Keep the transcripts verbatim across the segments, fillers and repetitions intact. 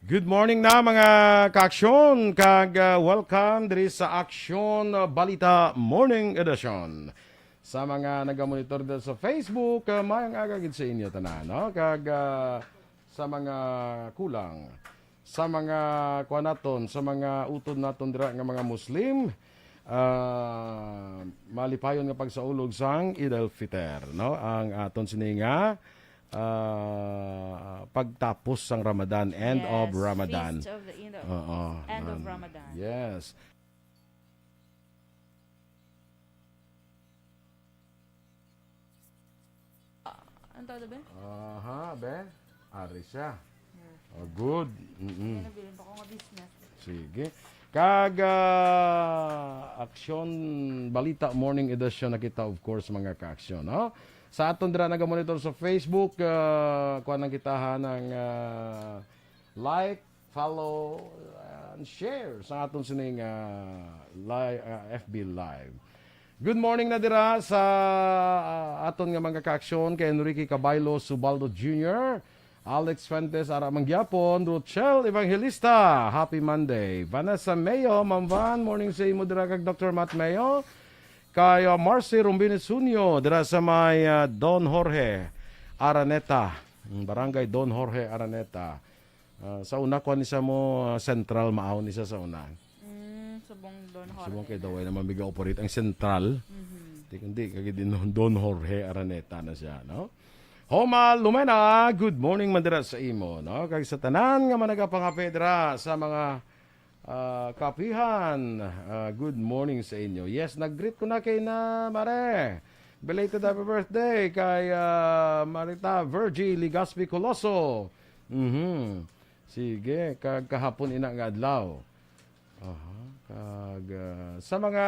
Good morning na, mga ka-aksyon, kag, ah, welcome diri sa Aksyon Balita Morning Edition. Sa mga nagamonitor dito sa Facebook, ah, mayong aga gid sa inyo tanan, no? Kag, ah, sa mga kulang, sa mga kuan naton, sa mga utod naton dira nga mga Muslim, ah, malipayon nga pagsaulog sang Eid al-Fitr, no? Ang aton sini nga, ah, pagtapos sang Ramadan, end of Yes, Ramadan. Feast of the end of, Oo, end of man. Ramadan. Yes. Ah, ano tawag, be? Aha, be? Ari siya. Yes. Oh, good. Mm-mm. Ano, bilin pa ko nga business. Sige. Kag, ah, Aksyon Balita Morning Edition na kita, of course, mga ka-aksyon, no? Sa aton dira nagamonitor sa Facebook, ah, kuha nang kita ha ng, ah, like, follow, and share sa aton sining, ah, li-, ah, F B Live. Good morning na dira sa, ah, aton nga mga ka-aksyon kay Enrique Cabaylo Subaldo Junior, Alex Fuentes, ara man gyapon, Rochelle Evangelista, happy Monday. Vanessa Mayo, Ma'am Van, morning sa imo dira kag Doctor Matt Mayo. Kay, ah, Marcy Rombines Junio, dira sa may, ah, Don Jorge Araneta, mm, Barangay Don Jorge Araneta. Ah, sa una, kuan ni sa mo, ah, Central, maaw ni sa, sa una. Mm, subong Don Jorge Subong kay na. Daway naman biga operate ang Central. Mhm. Di, hindi, kay din Don Jorge Araneta na siya, no? Homa Lumena, good morning man dira sa imo, no? Kag sa tanan nga managapangapedra sa mga, ah, kapihan, ah, good morning sa inyo. Yes, nag-greet ko na kay na, Mare. Belated happy birthday kay, ah, Marita Virgie Ligaspi Coloso. Mhm. Sige, kag kahapon ina nga adlaw. Aha, kag, ah, sa mga,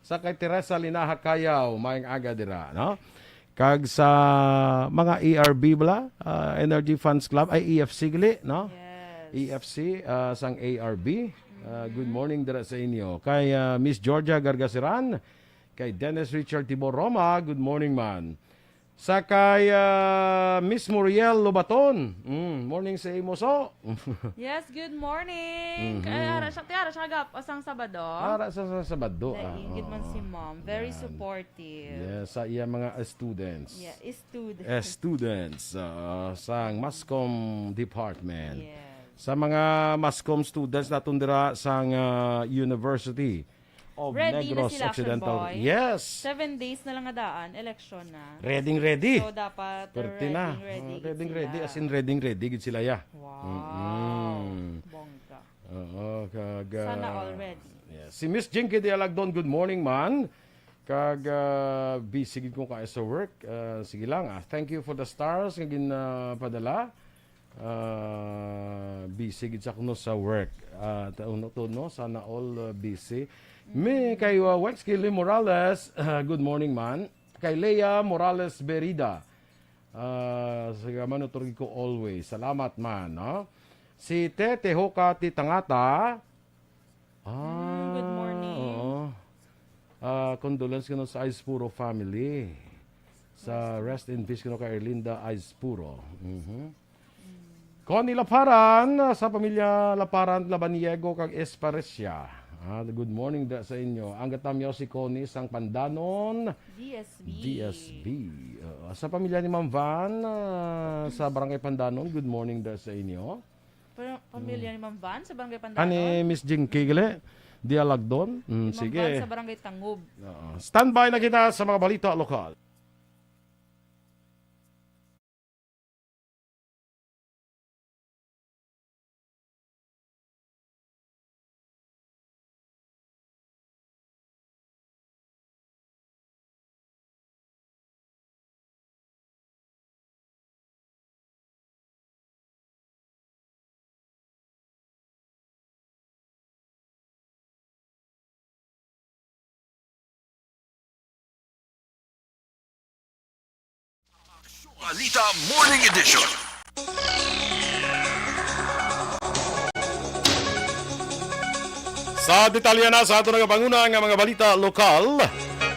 sa kay Teresa Linaha Kayaw, maayong aga dira, no? Kag sa mga E R B bala, ah, Energy Fans Club, ay, E F C gali, no? Yes. E F C, ah, sang A R B. Ah, good Mhm. morning dira sa inyo. Kay, ah, Miss Georgia Gargasiran, kay Dennis Richard Tibor Roma, good morning man. Sa kay, ah, Miss Muriel Lobaton. Mm, morning sa imo, so. Yes, good morning. Mhm. Ay, ara siya, ti ara siya gap, o sang Sabado? Ara sa, sa Sabado, ah, Daing gid man oo. Si Mom. Very Yan. Supportive. Yes, sa iya mga, ah, students. Yeah, students. Eh, students, ah, sang Mascom Department. Yes. Sa mga Mascom students naton dira sang, ah, University of Ready na Negros sila, Action Occidental. Boy. Yes. Seven days na lang nga daan, election na. Ready, ready. So, dapat Perti na. Ready, ready Oh, gid ready, sila. Ready. As in, ready, ready gid sila, ya. Wow. Mm-mm. Bongga. Oo, kag, Sana ah, all ready. Yes. Si Miss Jinky Dialagdon, good morning, man. Kag, ah, busy gid ko kay sa work. Ah, sige lang, ah. Thank you for the stars nga gin, ah, padala. Ah, busy gid sa kuno sa work. Ah, ta-, uno to, no? Sana all, ah, busy. Me, Mm. kay, ah, Wex Kelly Morales, ah, good morning, man. Kay Lea Morales Berida. Ah, sa manoturgi ko always. Salamat, man, no? Si Tete Hoka Titangata, Mm, good Ah, morning. Oo. Ah, condolence kuno sa Aispuro family. Sa Rest in rest in peace kuno kay Erlinda Aispuro. Mhm. Mm. Connie Laparan, sa pamilya Laparan, Labaniego, kag Esparecia. Ah, good morning da sa inyo. Ang gatamyaw si Connie sang Pandanon, D S B. D S B. Oo. Sa pamilya ni Ma'am Van, ah, sa Barangay Pandanon, good morning da sa inyo. Pa-, pamilya Mm. ni Ma'am Van sa Barangay Pandanon? Ani Miss Jinky gali? Dialagdon? Mm, Ni Ma'am sige. Van sa Barangay Tangub. Oo. Standby na kita sa mga balita lokal. Balita Morning Edition. Sa detalye na sa ato nagapanguna nga mga balita lokal,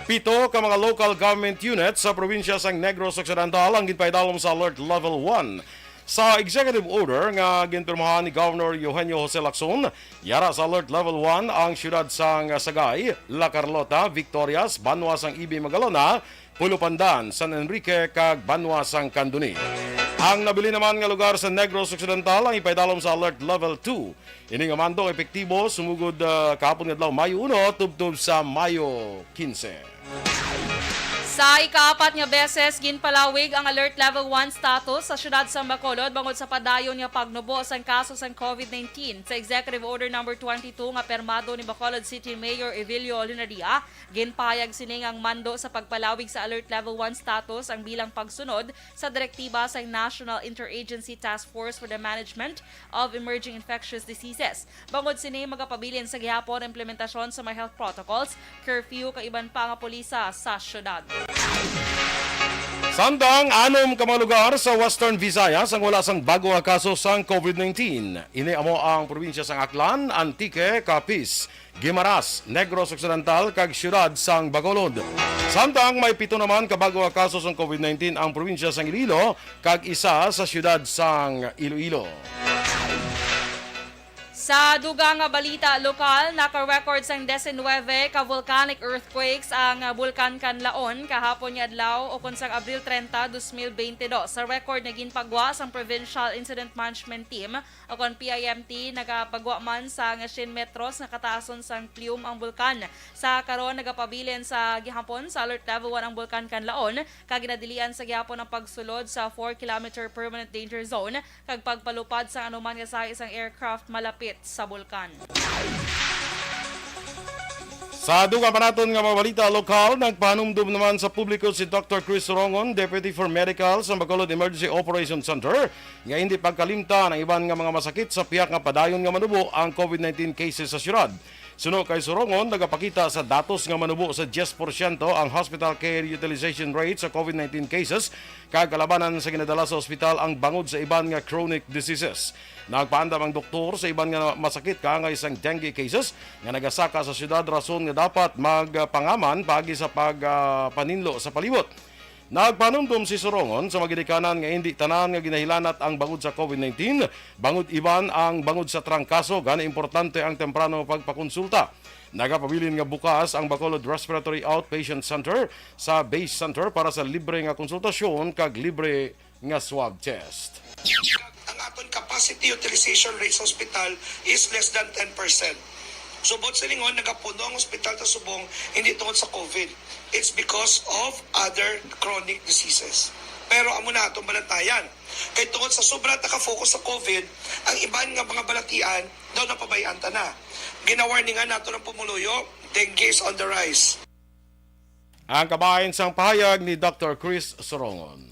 pito ka mga local government units sa probinsya sang Negros Occidental ang ginpaidalom sa Alert Level one Sa executive order nga ginpirmahan ni Governor Eugenio Jose Lacson, yara sa Alert Level one ang siyudad sang Sagay, La Carlota, Victorias, banwa sang Ibi Magalona, Pulo Pandan, San Enrique, kag banwa sang Candoni. Ang nabilin naman nga lugar sa Negros Occidental ang ipaidalom sa Alert Level two. Ini nga mando epektibo sumugod, ah, kahapon nga adlaw, Mayo uno, tubtob sa Mayo quince. Sa ikaapat nga beses, ginpalawig ang Alert Level one status sa siyudad sa Bacolod bangod sa padayon nga pagnubo sang kaso sang COVID nineteen. Sa Executive Order Number twenty-two nga pirmado ni Bacolod City Mayor Evilio Lunardia, ginpahayag sini nga ang mando sa pagpalawig sa Alert Level one status ang bilang pagsunod sa direktiba sang National Interagency Task Force for the Management of Emerging Infectious Diseases. Bangod sini, magapabilin sa gihapon ang implementasyon sa mga health protocols, curfew, kag iban pa nga polisa sa syudad. Samtang anom ka mga lugar sa Western Visayas ang wala sang bago nga kaso sang COVID nineteen. Ini amo ang probinsya sang Aklan, Antique, Capiz, Guimaras, Negros Occidental, kag siyudad sang Bacolod. Samtang may pito naman ka bago nga kaso sang COVID nineteen ang probinsya sang Iloilo, kag isa sa siyudad sang Iloilo. Sa dugang nga balita lokal, naka-record sang diecinuebe ka volcanic earthquakes ang Bulkan Kanlaon kahapon nga adlaw, ukon sang Abril treinta, dos mil bente dos. Sa record nga ginpagwa sang Provincial Incident Management Team, ukon P I M T, nagapagwa man sang syen metros nga kataason sang plume ang bulkan. Sa karon, nagapabilin sa gihapon sa Alert Level one ang Bulkan Kanlaon, kag ginadilian sa gihapon ang pagsulod sa four kilometer permanent danger zone kag pagpalupad sang anuman nga sahi sang aircraft malapit sa bulkan. Sa dugang pa naton nga mga balita lokal, nagpahanumdom naman sa publiko si Doctor Chris Sorongon, Deputy for Medical sa Bacolod Emergency Operation Center, nga hindi pagkalimtan ang iban nga mga masakit sa pihak nga padayon nga manubo ang COVID nineteen cases sa siyudad. Suno kay Sorongon, nagapakita sa datos nga manubo sa diyes porsyento ang hospital care utilization rate sa COVID nineteen cases, kag kalabanan sa ginadala sa ospital ang bangod sa iban nga chronic diseases. Nagpaandam ang doktor sa iban nga masakit kaangay sang dengue cases nga nagasaka sa siyudad, rason nga dapat magpangaman paagi sa pag, ah, paninlo sa palibot. Nagpanumdom si Sorongon sa mga ginikanan nga indi tanan nga ginahilanat ang bangod sa COVID nineteen, bangod iban ang bangod sa trangkaso, gani importante ang temprano nga pagpakonsulta. Nagapabilin nga bukas ang Bacolod Respiratory Outpatient Center sa Base Center para sa libre nga konsultasyon kag libre nga swab test. Ang aton capacity utilization rate sa ospital is less than ten percent. So, buot silingon, nagapuno ang ospital sa subong, hindi tungod sa COVID. It's because of other chronic diseases. Pero amo na atong balantayan. Kay tungod sa sobra ta ka-focus sa COVID, ang iban nga mga balatian daw napabayaan ta na. Ginawarningan nato ang pumuluyo, dengue is on the rise. Ang kabahin sang pahayag ni Doctor Chris Sorongon.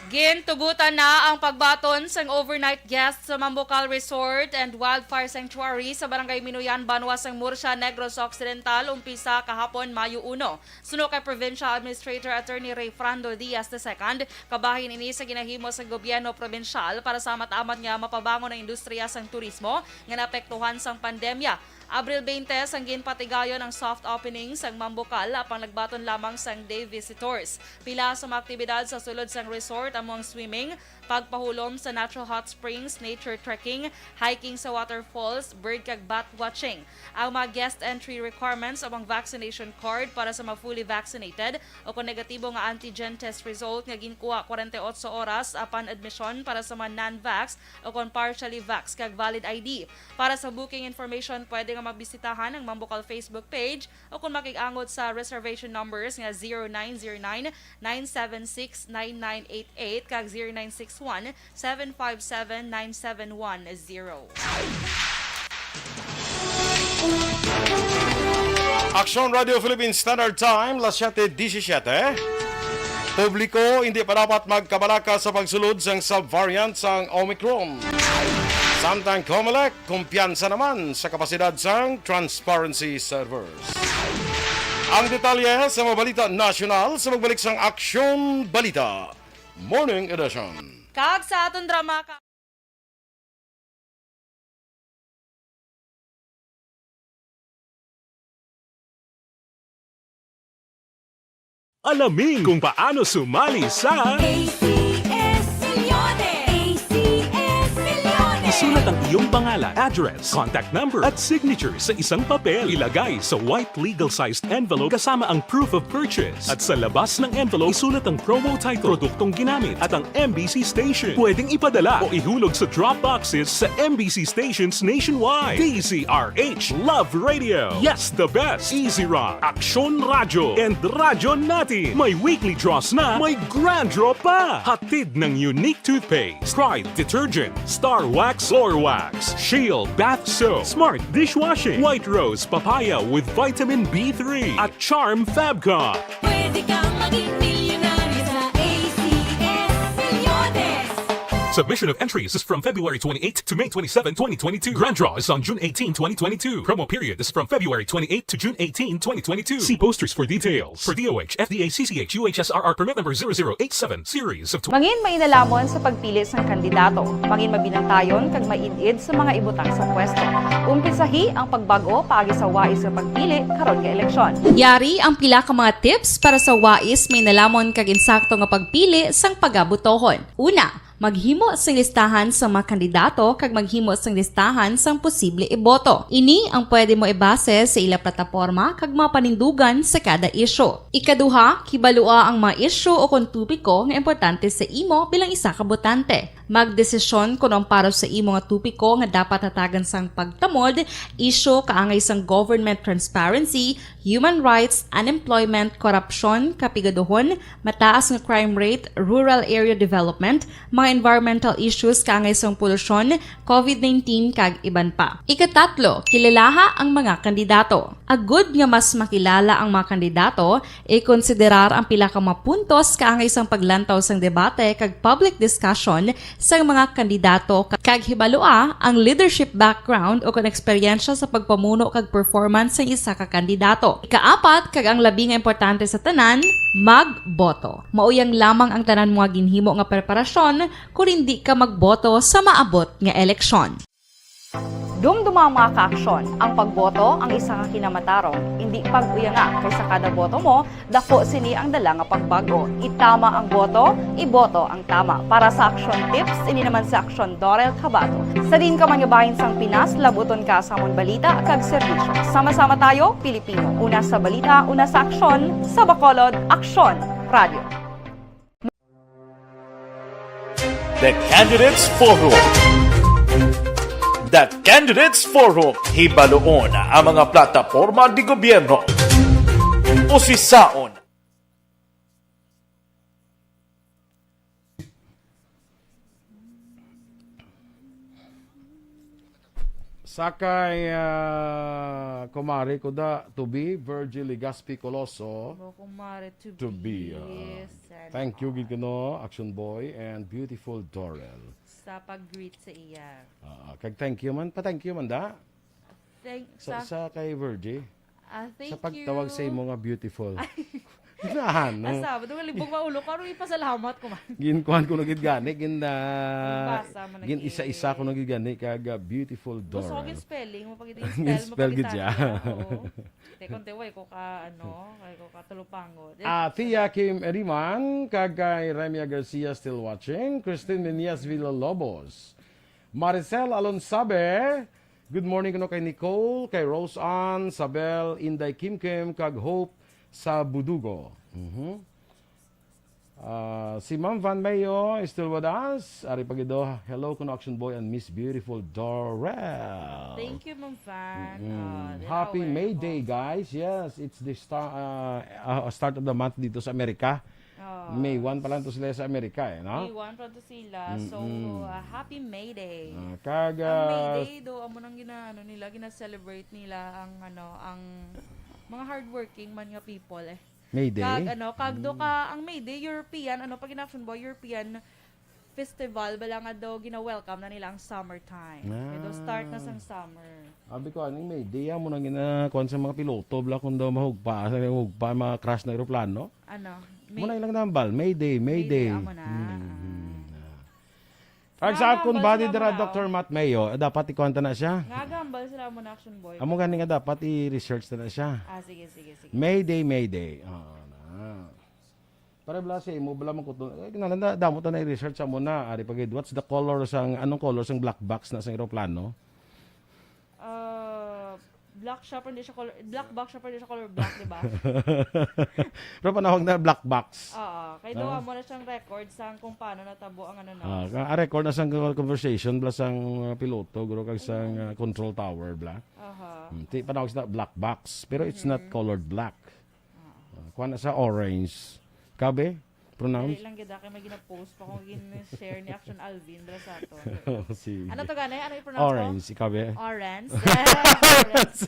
Gintugutan na ang pagbaton sang overnight guest sa Mambucal Resort and Wildfire Sanctuary sa Barangay Minuyan, banwa sang Murcia, Negros Occidental, umpisa kahapon, Mayo uno. Suno kay Provincial Administrator Attorney Rayfrando Diaz the second, kabahin ini sa ginahimo sa gobyerno probinsyal para sa amat-amat nga mapabangon ang industriya sang turismo nga naapektuhan sang pandemya. Abril twenty sang ginpatigayon ang soft opening sang Mambucal, apang nagbaton lamang sang day visitors. Pila sa mga aktibidad sa sulod sang resort amo ang swimming, pagpahulom sa natural hot springs, nature trekking, hiking sa waterfalls, bird kag bat watching. Ang mga guest entry requirements amo ang vaccination card para sa mga fully vaccinated o kon negatibo nga antigen test result nga ginkuha forty-eight oras upon admission para sa mga non-vax o kon partially vax kag valid I D. Para sa booking information, pwede nga mabisitahan ang Mambucal Facebook page o kon makig-angot sa reservation numbers nga zero nine zero nine, nine seven six, nine nine eight eight kag zero nine six one, seven five seven, nine seven one zero. Aksyon Radio Philippine Standard Time, las siyete disisiyete. Publiko, hindi pa dapat magkabalaka sa pagsulod sang subvariant sang Omicron. Samtang Comelec, kumpiyansa naman sa kapasidad sang transparency servers. Ang detalye sa mga balita nasyonal sa pagbalik sang Aksyon Balita Morning Edition. Kag sa aton drama ka- Alamin kung paano sumali sa A C Sulat ang iyong pangalan, address, contact number, at signature sa isang papel. Ilagay sa white legal-sized envelope kasama ang proof of purchase. At sa labas ng envelope, isulat ang promo title, produktong ginamit, at ang M B C station. Pwedeng ipadala o ihulog sa drop boxes sa M B C stations nationwide. D Z R H Love Radio. Yes, the best. Easy Run, Aksyon Radyo, and Radyo Natin. May weekly draws na, may grand draw pa. Hatid ng Unique Toothpaste, Pride Detergent, Star Wax, Floor Wax, Shield Bath Soap, Smart Dishwashing, White Rose Papaya with Vitamin B three, at Charm Fabcon. Pwede kang maging milyonaryo sa A C S Reloaded. Submission of entries is from February twenty-eight to May twenty-seven, twenty twenty-two. Grand draw is on June eighteen, twenty twenty-two. Promo period is from February twenty-eighth to June eighteen, twenty twenty-two. See posters for details. For D O H, F D A, C C H, U H S R R permit number zero zero eight seven, series of tw- Mangin mainalamon sa pagpili sang kandidato. Mangin mabinantayon kag maid-id sa mga ibutang sa pwesto. Umpisahi ang pagbag-o paagi sa wais nga pagpili karon nga eleksyon. Yari ang pila ka mga tips para sa wais mainalamon kag insakto nga pagpili sang pagabotohon. Una, maghimo sing listahan sa mga kandidato kag maghimo sing listahan sang posible iboto. Ini ang pwede mo ibase sa ila plataporma kag mga panindugan sa kada isyu. Ikaduha, kibalua ang mga isyu o kon topiko nga importante sa imo bilang isa ka botante. Magdesisyon kon ang para sa imo nga topiko nga dapat hatagan sang pagtamod, isyu kaangay sang government transparency, human rights, unemployment, korupsyon, kapigaduhon, mataas nga crime rate, rural area development, mga environmental issues kaangay sang polusyon, covid nineteen, kag iban pa. Ikatatlo, kilalaha ang mga kandidato. Agud nga mas makilala ang mga kandidato, ikonsiderar ang pila ka mga puntos kaangay sang paglantaw sang debate kag public discussion sang mga kandidato, kag hibalua ang leadership background o kon eksperyensya sa pagpamuno kag performance sang isa ka kandidato. Ikaapat, kag ang labi nga importante sa tanan, magboto. Mauyang lamang ang tanan mo nga ginhimo nga preparasyon kon indi ka magboto sa maabot nga eleksyon. Dumduma ang mga kaaksyon. Ang pagboto ang isa ka kinamatarong. Indi pag-uyanga, kay sa kada boto mo, dako sini ang dala nga pagbag-o. Itama ang boto, iboto ang tama. Para sa Aksyon Tips, ini naman si Aksyon Dorel Cabato. Sa diin ka man nga bahin sang Pinas, labuton ka sa amon balita kag serbisyo. Sama-sama tayo, Pilipino. Una sa balita, una sa aksyon, sa Bacolod, Aksyon Radio. The Candidates Forum. The Candidates Forum. Hibaluon ang mga plataporma de gobyerno. Usisaon. Sa kay, ah, kumare ko da, to be, Virgie Legaspi Coloso. Mo kumare to To be, be, ah, sana thank you, all. Gid kuno, Action Boy, and beautiful Dorel. Sa pag-greet sa iya. Ah, kag thank you man, pa-thank you man da. Thank Sa, sa sa kay Virgie. Ah, thank Sa pagtawag you. Sa imo nga beautiful. Ay. Ginahan, no? Asa, ba't nga libog maulo ko? Ano ipasalamat ko man? Ginkuhan ko na gid gani, gin, ah, Basa mo na gin gid. Isa-isa ko na gid gani, kag, ah, beautiful Gusto ko Doral. Gin spelling mo, pag Gin spell mo, spell gid siya. Pakita niya, oo. Te, konti, way ko ka, ano, way ko ka tulupangod. Ah, Tia Kim Eriman, kag kay Remia Garcia, still watching. Christine Menias Villalobos. Maricel Alonsabe, good morning kuno kay Nicole, kay Rose Ann, Sabel, Inday Kim Kim, kag Hope sa Budugo. Mhm. Ah, si Ma'am Van Mayo is still with us. Ari pa gid, oh. Hello, kuno Action Boy and Miss Beautiful Dorel. Thank you, Ma'am Van. Mm-mm. Ah, Happy dira, May oh. Day, guys. Yes, it's the star, ah, ah, start of the month dito sa Amerika. Oh. May one pa lang to sila sa Amerika, eh, no? May one pa lang to sila. So, Mm-mm. Ah, happy May Day. Ah, kag, Ang May ah, Day do, amo nang gina-, ano nila, gina-celebrate nila ang, ano, ang mga hardworking man nga people, eh. May Day? Kag, ano, kag do Mm. ka, ang May Day, European, ano, pag in Action Boy, European festival, bala nga daw gina-welcome na nila ang summertime. Kaya daw start na Ah. sang summer. Abi ko, aning May Day, amo nang gina-, kuwan sa mga piloto, bala kung daw mahugpa, sa mahugpa, mga crash na eroplano. Ano? May Muna ilang nambal, May Day, May May Day, Day. Amo na. Hmm, Ah. hmm, ah. Kag sa Nagahambal akon body sila dira, muna, Doctor oh. Matt Mayo, eh, dapat ikuan ta na siya. Nagahambal sila muna, Action Boy. Amo gani nga dapat i-research ta na siya. Ah, sige, sige, sige. May Day, May Day. Oo, na. Para bala sa imo, bala man kuto. Eh, kinahanglan na, damo ta na i-research sa mo na. Ari pa gid, what's the color sang, anong color sang black box na sa eroplano? Ah, black siya, pero hindi siya color, black box siya, pero hindi siya color black, di ba? Pero panawag na black box. Oo, kay Ah. duha mo na siyang record sang kung paano natabo ang ano na. Ah, ka-, ah, record na sang conversation bala sang, ah, piloto, guro, kag sang, ah, control tower bala. Aha. Hmm, ti, panawag sa black box, pero it's not Mhm. colored black. Ah. Ah, kuha na sa orange. Kabe? Pronounce? Dali lang gid, ah, kay may gina-post pa kung gin-share ni Action Alvin bala sa ato. Oh, si Ano to gani? Ano i-pronounce ko? Orange, ikaw, be? Orange. Orange.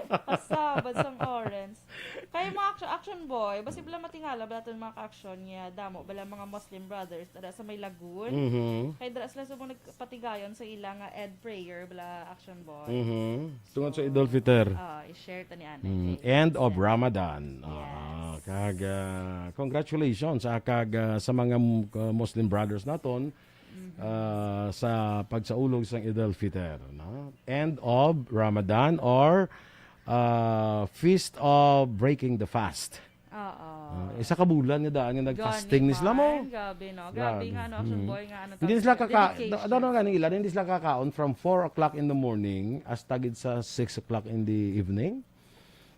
Pasabad sang orange. Kay mga action, action boy, basi bala matingala bala aton mga ka-action niya, damo bala mga Muslim brothers dira sa may Lagoon. Mhm. Kay dira sila subong nagpatigayon sa ila nga Eid prayer bala action boy. Mhm. Tungod sa So, Eid al-Fitr. ah, i-share ta ni Ana Mm, kay end of Sen. Ramadan. Ah, Yes. kag, ah, congratulations, ah, kag, ah, sa mga m-, ah, Muslim brothers naton, Mhm. ah, sa pagsaulog sang Eid al-Fitr, no? End of Ramadan or, ah, Feast of Breaking the Fast. Oo. Ah, isa ka bulan nga daan nga nag-fasting ni sila mo. Gani man, grabe, no? Grabe Grabe. nga, ano, action Mm. boy nga, ano Hindi tawag sila nila? kaka-, Dedication. da-, ano nga nila, hindi sila kakaon from four o'clock in the morning hasta gid sa six o'clock in the evening.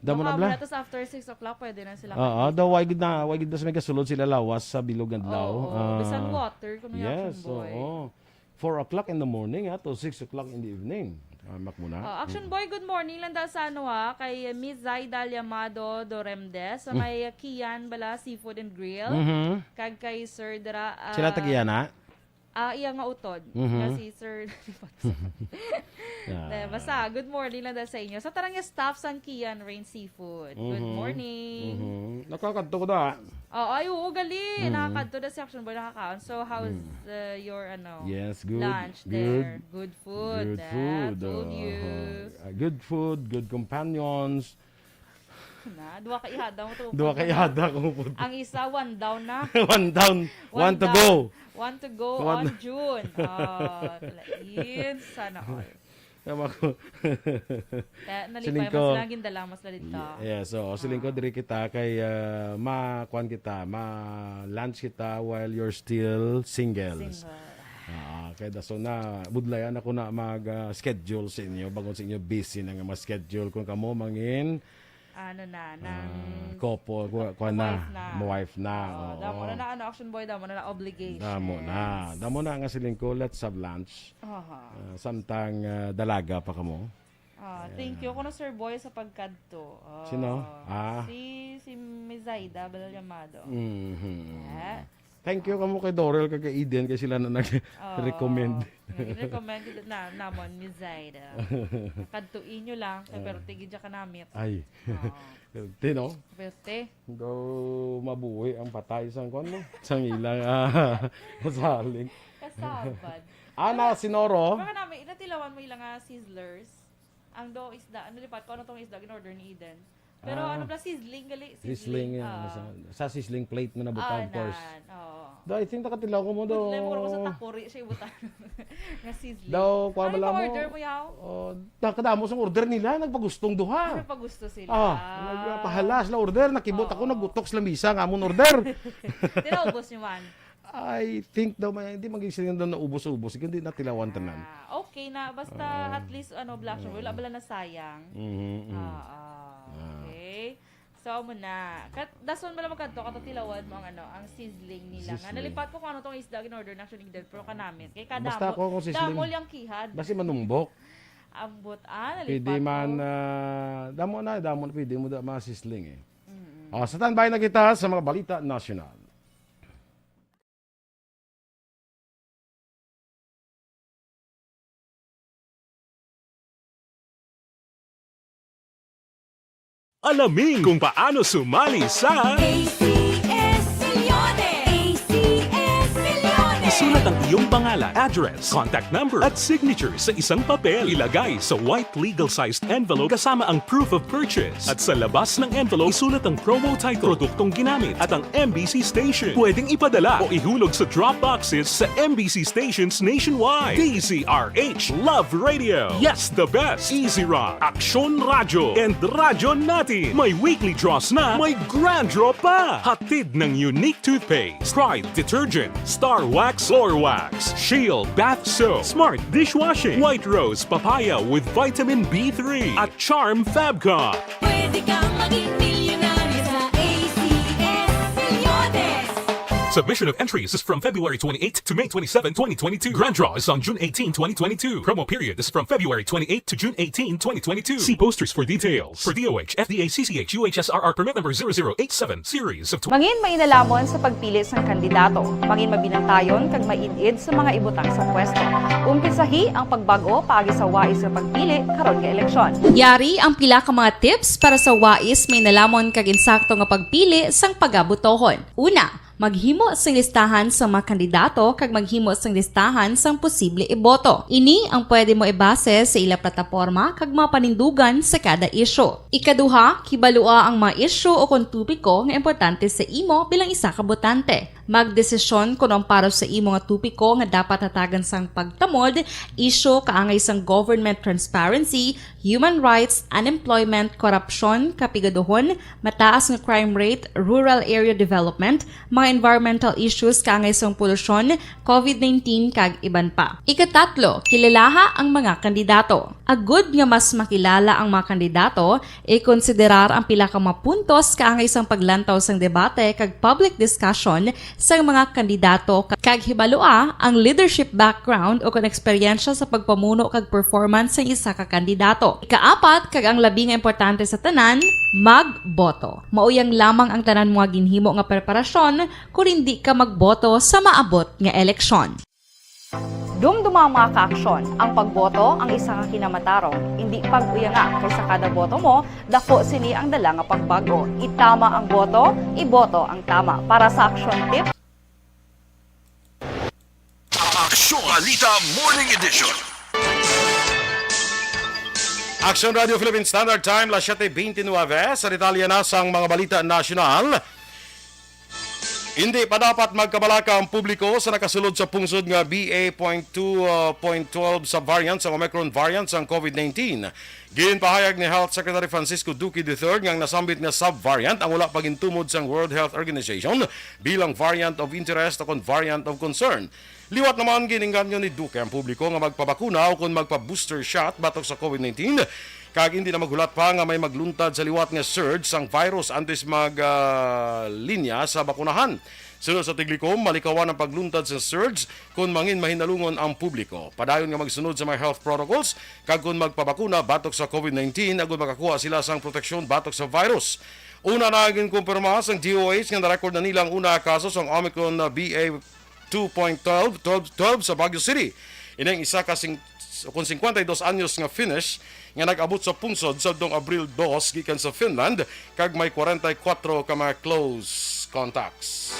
Damo na Baka bala. muna, tas after six o'clock, pwede na sila Oo, kain. daw why gid na, why gid na sa may kasulod sila lawas sa bilog nga adlaw. Oo, Ah, bisan water, kuno yung yes, action boy. oo. Four o'clock in the morning, ha, to six o'clock in the evening. Ah, mak muna. Oh, action Mm. boy, good morning lang daw sa ano, ha, kay Miss Zaida Llamado Doremdes, sa Mm. may Kian bala Seafood and Grill, Mhm. kag kay Sir Dra-, Sila ah, tagiya na? ah, iya nga utod, Mhm. nga si Sir Ah. Then, basta, good morning lang daw sa inyo. Sa tarang staff sang Kian Rain Seafood. Good Mhm. morning. Mhm. Nakakadto ko da. Oh, ay, oo, gali. Mm. Nakakadto na si Action Boy, nakakaon. So, how's, Mm. uh, your, ano, Yes, good, lunch good. there? Good food, Good ah, food, told oh. you. Ah, good food, good companions. Na, duha ka ihada mo to. Duha ka ihada ko mo po. Ang isa, one down na. One down, One one to down. go. One to go One on June. Ah, talain. Sana all. Tama ko. Kaya nalipay Siling mas ko, lagi dala, mas lalita. Ye-, yes, so, siling ko, Ah. diri kita kay, ah, ma-, kuwan kita, ma-lunch kita while you're still singles. Single. Ah, kay daso na, budlayan ako na mag, ah, schedule sa inyo, bangod sa inyo busy na nga mga schedule. Kung kamo mangin, Ano na, ah, nang couple, ku-, kuwan na, wife na. ma-wife na, Oo, oo. damo na na, ano, action boy, damo na na obligations. Damo na. Damo na nga siling ko, let's have lunch. Aha. Ah, samtang, ah, dalaga pa kamo. Ah, thank you Ayan. kuno, Sir Boy, sa pagkadto. Ah, Sino? Ah. si, si Miss Zaida Balyamado. Mhm. Yeah. Thank you kamo kay Dorel kag kay Eden kay sila na nag-recommend. Oo. Nag-recommend na namon, Miss Zaida. Kadtuin nyo lang, kay Ah. pero tigi dya ka namit. Ay. Oo. Perte, no? Perte. Daw mabuhi ang patay sang kuwan mo. Sang ilang, ah, saling. Kasabad. Ana, Pero, Sinoro. Baka namin, inatilawan mo ilang, ah, sizzlers. Ang do isda, ano lipat ko, ano tong isda in-order ni Eden? Pero Ah. ano pala, sizzling, gali? Sizzling, Sizzling, ah, ah. sa, sa sizzling plate na nabutang, Ah, of course. nan, oo. Do, I think nakatilaw ko mo do. Budlay mo ko sa takuri siya ibutang. Nga sizzling. Daw, kuha Ano bala mo? pa-order mo, yaw? Oh, nakadamo sang order nila, nagpagustong duha. Ano pa gusto sila? Ah, nagpahala sila order, nakibot ako, Oo. nagutok sa lamisa nga amon order. Tinaubos niyo man? I think daw, may, hindi maging sila daw naubos-ubos, hindi natilawan tanan. Ah, okay na. Basta Ah. at least, ano, Black Shore, wala Ah. bala nasayang. Mhm, mhm. Ah, ah, Ah. okay. So, amo na. Kat, dason bala magkadto, kato tilawan mo ang, ano, ang sizzling nila. Nga, Sizzling. nalipat ko kung ano tong isda in-order na actually, pero kanamit. Kay Basta kadamo, ako kung sizzling. damo liyang kihad. Basi manumbok. Ambot, ah, nalipat Pwede man, ko. ah, damo na, damo na, pwede mo da, mga sizzling eh. Mm-mm. Ah, standby na kita sa mga balita nasyonal. Alamin kung paano sumali sa A C S Milyones! A C S Milyones! Sulat ang iyong pangalan, address, contact number, at signature sa isang papel. Ilagay sa white legal-sized envelope kasama ang proof of purchase. At sa labas ng envelope, isulat ang promo title, produktong ginamit, at ang M B C station. Pwedeng ipadala o ihulog sa drop boxes sa M B C stations nationwide. D Z R H Love Radio. Yes, the best. Easy Rock, Aksyon Radyo, and Radyo Natin. May weekly draws na, may grand draw pa. Hatid ng Unique Toothpaste, Pride Detergent, Star Wax, Floor Wax, Shield Bath Soap, Smart Dishwashing, White Rose Papaya with Vitamin B three, at Charm Fabcon. Pwede kang maging milyonaryo sa A C S Milyones. Submission of entries is from February twenty-eighth to May twenty-seven, twenty twenty-two. Grand draw is on June eighteen, twenty twenty-two. Promo period is from February twenty-eighth to June eighteen, twenty twenty-two. See posters for details. For D O H, F D A C C H U H S R R permit number zero zero eight seven, series of tw- Mangin mainalamon sa pagpili sang kandidato. Mangin mabinantayon kag maid-id sa mga ibutang sa pwesto. Umpisahi ang pagbag-o paagi sa wais nga pagpili karon nga eleksyon. Yari ang pila ka mga tips para sa wais, mainalamon kag insakto nga pagpili sang pagabotohon. Una, maghimo sing listahan sa mga kandidato kag maghimo sing listahan sang posible iboto. Ini ang pwede mo ibase sa ila plataporma kag mga panindugan sa kada isyu. Ikaduha, kibalua ang mga isyu o kon topiko nga importante sa imo bilang isa ka botante. Magdesisyon kon ang para sa imo nga topiko nga dapat hatagan sang pagtamod, isyu kaangay sang government transparency, human rights, unemployment, korupsyon, kapigaduhon, mataas nga crime rate, rural area development, mga environmental issues kaangay sang polusyon, covid nineteen, kag iban pa. Ikatatlo, kilalaha ang mga kandidato. Agud nga mas makilala ang mga kandidato, ikonsiderar ang pila ka mga puntos kaangay sang paglantaw sang debate kag public discussion sang mga kandidato, kag hibalua ang leadership background o kon eksperyensya sa pagpamuno kag performance sang isa ka kandidato. Ikaapat, kag ang labi nga importante sa tanan, magboto. Mauyang lamang ang tanan mo nga ginhimo nga preparasyon kon indi ka magboto sa maabot nga eleksyon. Dumduma ang mga kaaksyon. Ang pagboto ang isa ka kinamatarong. Indi pag-uyanga, kay sa kada boto mo, dako sini ang dala nga pagbago. Itama ang boto, iboto ang tama. Para sa action tip, Aksyon Balita Morning Edition. Aksyon Radio Philippine Standard Time, las siete veintinueve. Sa detalye na sang mga balita nasyonal, hindi pa dapat magkabalaka ang publiko sa nakasulod sa pungsod nga B A point two, uh, point twelve subvariant sang Omicron variant sang covid nineteen. Ginpahayag ni Health Secretary Francisco Duque the third nga ang nasambit nga subvariant ang wala pa gintumod sang World Health Organization bilang variant of interest o kon variant of concern. Liwat naman, gin-inganyo ni Duque ang publiko nga magpabakuna o kon magpa-booster shot batok sa covid nineteen, kag indi na maghulat pa nga may magluntad sa liwat nga surge sang virus antes mag, ah, linya sa bakunahan. Suno sa Tiglikom, malikawan ang pagluntad sa surge kon mangin mahinalungon ang publiko. Padayon nga magsunod sa mga health protocols, kag kon magpabakuna batok sa covid nineteen, agud makakuha sila sang proteksyon batok sa virus. Una na ginkumpirma sang D O H nga na-record na nila ang una nga kaso sang Omicron na B A two point twelve, twelve, twelve sa Baguio City. Ini ang isa ka sing-, kon cincuenta y dos anyos nga Finnish nga nag-abot sa pungsod sa adtong Abril dos gikan sa Finland, kag may kwarenta y kuwatro ka mga close contacts.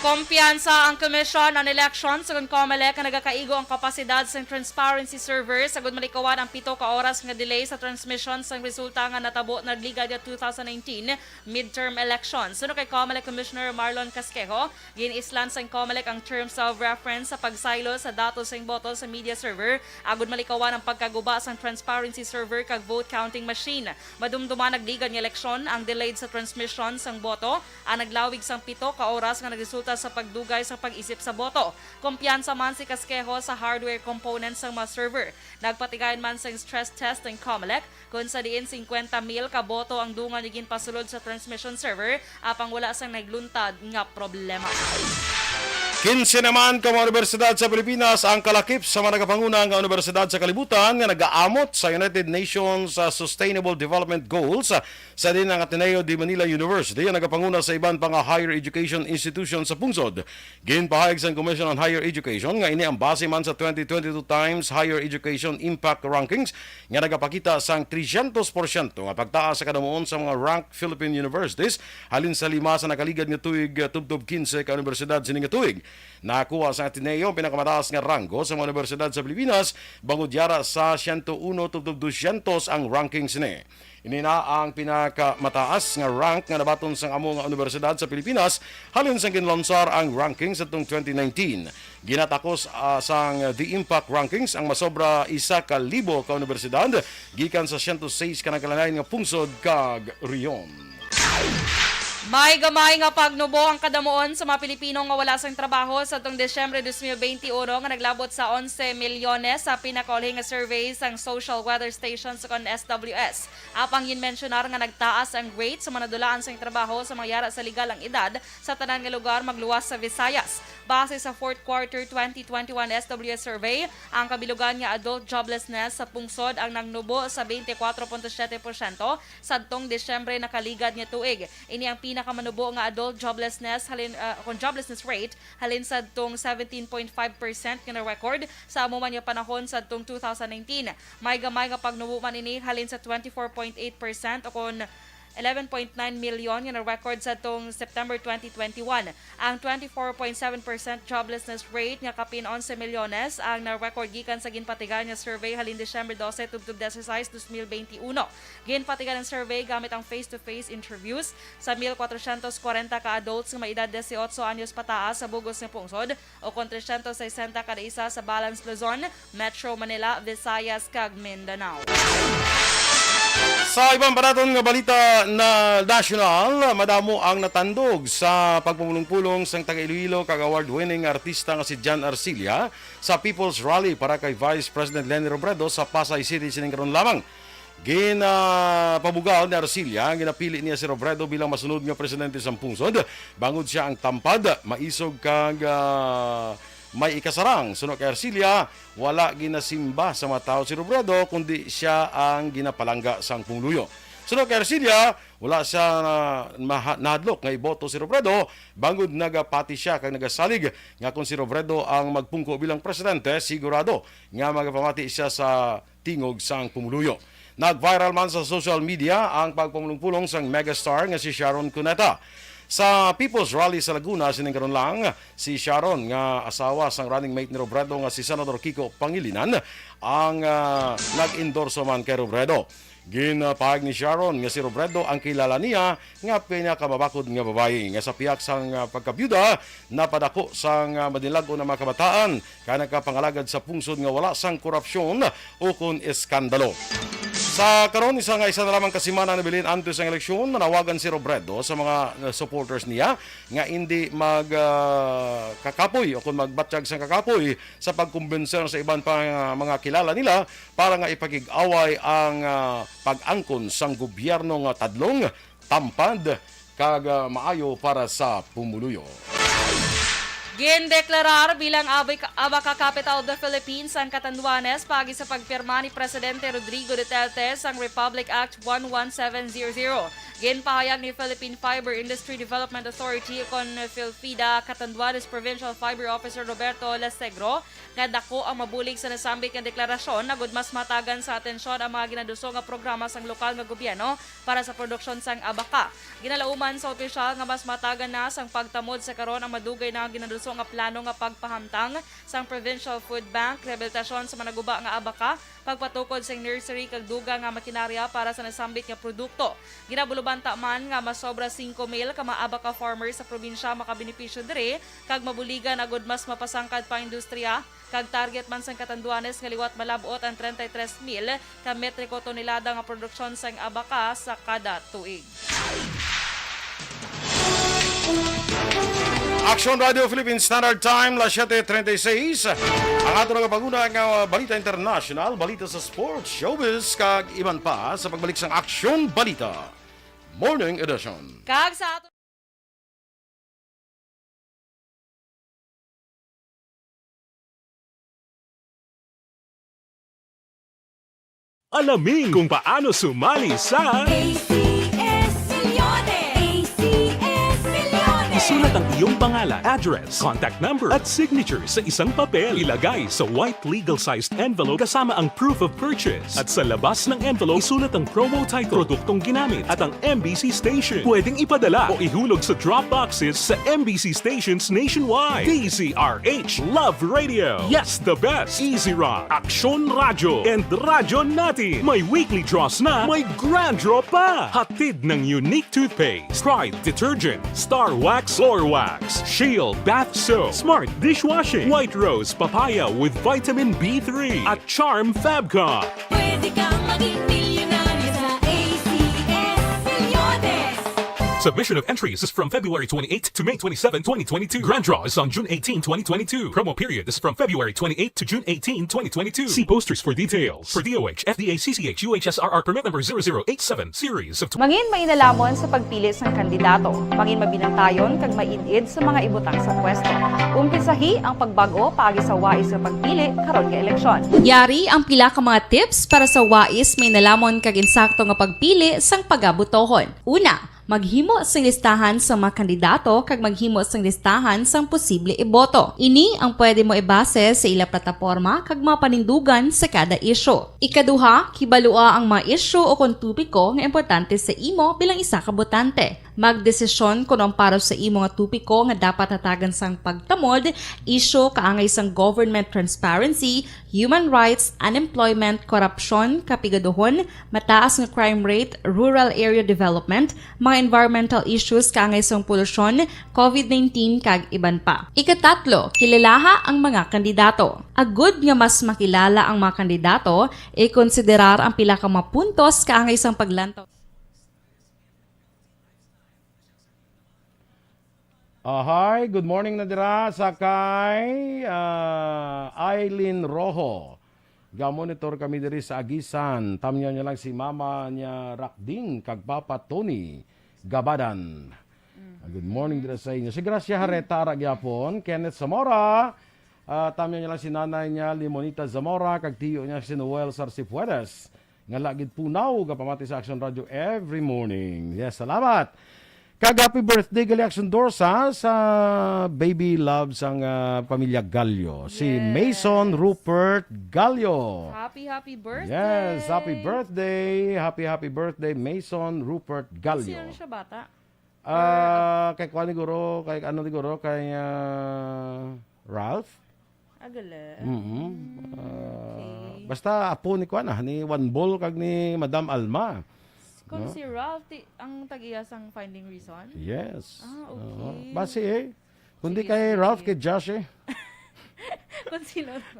Kumpiyansa ang Commission on Elections, kon COMELEC, nga nagakaigo ang kapasidad sang transparency server sagud malikawan ang pito ka oras nga delay sa transmission sang resulta nga natabo nagligad nga two thousand nineteen midterm elections. Suno kay COMELEC Commissioner Marlon Casquejo, gin-islan sang COMELEC ang terms of reference sa pagsaylo sa datos sang boto sa media server agud malikawan ang pagkaguba sang transparency server kag vote counting machine. Madumduman nagligad nga eleksyon ang delayed sa transmission sang boto, ang naglawig sang pito ka oras nga nagresulta sa pagdugay sa pag-isip sa boto. Kumpiyansa man si Casquejo sa hardware components sang mga server. Nagpatigayon man sang stress test ang COMELEC, kung sa diin singkwenta mil ka boto ang dungan nga ginpasulod sa transmission server, apang wala sang nagluntad nga problema. Kinse naman ka mga unibersidad sa Pilipinas ang kalakip sa mga nagapanguna nga unibersidad sa kalibutan nga nagaamot sa United Nations, ah, Sustainable Development Goals, ah, sa diin ang Ateneo de Manila University ang nagapanguna sa iban pa nga higher education institution sa pungsod. Ginpahayag sang Commission on Higher Education nga ini ang base man sa twenty twenty-two Times Higher Education Impact Rankings nga nagapakita sang trescientos porsyento nga pagtaas sa kadamuon sa mga ranked Philippine universities halin sa lima sa nakaligad nga tuig, ah, tubtob kinse ka unibersidad sini nga tuig. Nakuha sa Ateneo ang pinakamataas nga ranggo sa mga unibersidad sa Pilipinas, bangod yara sa siyento uno tubtob dosyentos ang ranking sini. Ini na ang pinakamataas nga rank nga nabaton sang amo nga unibersidad sa Pilipinas halin sang ginlansar ang ranking sa tong twenty nineteen. Ginatakos, ah, sang The Impact Rankings ang masobra isa ka libo ka unibersidad gikan sa siyento sais ka nagkalain-lain nga pungsod kag rehiyon. May gamay nga pagnubo ang kadamuon sa mga Pilipino nga wala sang trabaho sa tong Disyembre dos mil benti uno, nga naglabot sa onse milyones sa pinakaulhi nga survey sang Social Weather Station sa kon S W S. Apang ginmensyonar nga nagtaas ang rate sa mga nadulaan sang trabaho sa mga yara sa legal ang edad sa tanan nga lugar magluwas sa Visayas. Base sa fourth quarter twenty twenty-one S W S survey, ang kabilugan nga adult joblessness sa pungsod ang nagnubo sa twenty-four point seven percent sadtong Disyembre nakaligad nga tuig. Ini ang pinakamanubo nga adult joblessness halin, ah, kon joblessness rate halin sadtong seventeen point five percent nga na-record sa amo man nga panahon sadtong two thousand nineteen. May gamay nga pagnubo man ini halin sa twenty-four point eight percent o kon eleven point nine milyon nga na-record sadtong September twenty twenty-one. Ang twenty-four point seven percent joblessness rate nga kapin onse milyones ang na-record gikan sa ginpatigayon nga survey halin Disyembre dose tubtob disisais, dos mil benti uno. Ginpatigayon ang survey gamit ang face-to-face interviews sa mil kwatrocientos kwarenta ka adults nga may edad dieciocho anyos pataas sa bug-os nga pungsod, o kon trescientos sesenta kada isa sa Balance Luzon, Metro Manila, Visayas, kag Mindanao. Sa iban pa naton nga balita na nasyonal, madamo ang natandog sa pagpumulong-pulong sang taga Iloilo kag award-winning artista nga si Jan Arcilla sa People's Rally para kay Vice President Leni Robredo sa Pasay City sining karon lamang. Ginapabugal ni Arcilla ang ginapili niya si Robredo bilang masunod nga presidente sang pungsod, bangod sia ang tampad, maisog kag, ah, may ikasarang. Suno kay Arcilla, wala ginasimba sa mga tawo si Robredo, kundi sia ang ginapalangga sang pumuluyo. Suno kay Arcilla, wala sia na, maha-, nahadlok nga iboto si Robredo, bangod nagapati sia kag nagasalig nga kon si Robredo ang magpungko bilang presidente, sigurado nga magapamati sia sa tingog sang pumuluyo. Nag-viral man sa social media ang pagpumulong-pulong sang megastar nga si Sharon Cuneta. Sa People's Rally sa Laguna sining karon lang, si Sharon, nga asawa sang running mate ni Robredo nga si Senador Kiko Pangilinan, ang, ah, nag-endorso man kay Robredo. Ginpahayag ni Sharon nga si Robredo ang kilala niya nga pinakamabakod nga babayi, nga sa pihak sang, ah, pagkabyuda, napadako sang, ah, madinalag-on nga mga kabataan nga nagkapangalagad sa pungsod nga wala sang korupsyon ukon eskandalo. Sa karon, isa nga, isa na lamang ka semana nabilin antes ang eleksyon, nanawagan si Robredo sa mga, ah, supporters niya nga indi mag, ah, kakapoy ukon magbatyag sang kakapoy sa pagkumbinser sa iban pa nga mga kilala nila para nga ipakig-away ang, ah, pag-angkon sang gobyerno nga tadlong, tampad, kag, ah, maayo para sa pumuluyo. Gindeklarar bilang Abaca, Abaca Capital of the Philippines ang Catanduanes paagi sa pagpirma ni Presidente Rodrigo Duterte sang Republic Act one one seven zero zero. Ginpahayag ni Philippine Fiber Industry Development Authority, kon PhilFIDA, Catanduanes Provincial Fiber Officer Roberto Lesegro nga dako ang mabulig sa nasambit nga deklarasyon, agud mas matagan sa atensyon ang mga ginaduso nga programa sang lokal nga gobyerno para sa produksyon sang abaka. Ginalauman sa opisyal nga mas matagan na sang pagtamod sa karon ang madugay na ginaduso nga plano nga pagpahamtang sang Provincial Food Bank, rehabilitasyon sa mga naguba nga abaka, pagpatukod sang nursery kag dugang nga makinarya para sa nasambit nga produkto. Ginabulubanta man nga mas sobra singko mil ka mga abaka farmers sa probinsya makabenepisyo diri kag mabuligan agud mas mapasangkad pa ang industriya, kag target man sang Catanduanes nga liwat malab-ot ang treinta y tres mil ka metriko tonelada nga produksyon sang abaka sa kada tuig. Action Radio Philippine Standard Time, las siete treinta y seis. Ang ato nagapanguna nga balita international, balita sa sports, showbiz, kag iban pa sa pagbalik sang Action Balita Morning Edition. Kag sa ato Alamin kung paano sumali sa A C S Milyones! A C S Milyones! Isulat ang iyong pangalan, address, contact number, at signature sa isang papel. Ilagay sa white legal-sized envelope kasama ang proof of purchase. At sa labas ng envelope, isulat ang promo title, produktong ginamit, at ang M B C station. Pwedeng ipadala o ihulog sa drop boxes sa M B C stations nationwide. D Z R H Love Radio. Yes, the best. Easy Run, Aksyon Radyo, and Radyo Natin. May weekly draws na, may grand draw pa. Hatid ng Unique Toothpaste, Pride Detergent, Star Wax Floor Wax, Shield Bath Soap, Smart Dishwashing, White Rose Papaya with Vitamin B three, at Charm Fabcon. Pwede kang maging milyonaryo sa A C S Reloaded. Submission of entries is from February twenty-eight to May twenty-seven, twenty twenty-two. Grand draw is on June eighteen, twenty twenty-two. Promo period is from February twenty-eight to June eighteen, twenty twenty-two. See posters for details. For D O H, F D A, C C H, U H S R R permit number zero zero eight seven, series of Mangin mainalaman sa pagpili sang kandidato. Mangin mabinantayon kag maid-id sa mga ibutang sa pwesto. Umpisahi ang pagbag-o paagi sa wais nga pagpili karon nga eleksyon. Yari ang pila ka mga tips para sa wais, mainalaman kag insakto nga pagpili sang pagabutohon. Una, maghimo sing listahan sa mga kandidato kag maghimo sing listahan sang posible iboto. Ini ang pwede mo ibase sa ila plataporma kag mga panindugan sa kada isyu. Ikaduha, kibalua ang mga isyu o kon topiko nga importante sa imo bilang isa ka botante. Magdesisyon kon ang para sa imo nga topiko nga dapat hatagan sang pagtamod, isyu kaangay sang government transparency, human rights, unemployment, korupsyon, kapigaduhon, mataas nga crime rate, rural area development, mga environmental issues kaangay sang polusyon, covid nineteen, kag iban pa. Ikatatlo, kilalaha ang mga kandidato. Agud nga mas makilala ang mga kandidato, ikonsiderar ang pila ka mga puntos kaangay sang paglantaw. Ahay, good morning na dira sa kay, ah, Aileen Rojo. Ga-monitor kami diri sa Aguisan. Tamyaw niya lang si mama niya Rakding kag Papa Tony Gabadan. Ah, good morning dira sa inyo. Si Gracia Hareta ara gyapon, Kenneth Zamora. Ah, tamyaw niya lang si nanay niya Limonita Zamora kag tiyo niya si Noel Sarcifuedes. Nga lagid punaw gapamati sa Action Radio every morning. Yes, salamat. Kag happy birthday gali, Action Dorsa, sa baby love sang, ah, pamilya Gallo, si Yes. Mason Rupert Gallo. Happy, happy birthday. Yes, happy birthday. Happy, happy birthday, Mason Rupert Gallo. Sino siya, bata? Ah, kay kuan ni guro, kay ano ni guro, kay, ah, Ralph? Agala. Mm-mm. Ah, Okay. basta apo ni kuan, ah, ni Juan Bol kag ni Madam Alma. Kung No? si Ralph, ti, ang tag-iya sang Finding Reason? Yes. Ah, Oo. okay. Basi eh. Kundi Sige, kay sige. Ralph, kay Josh eh. Kung sino lang.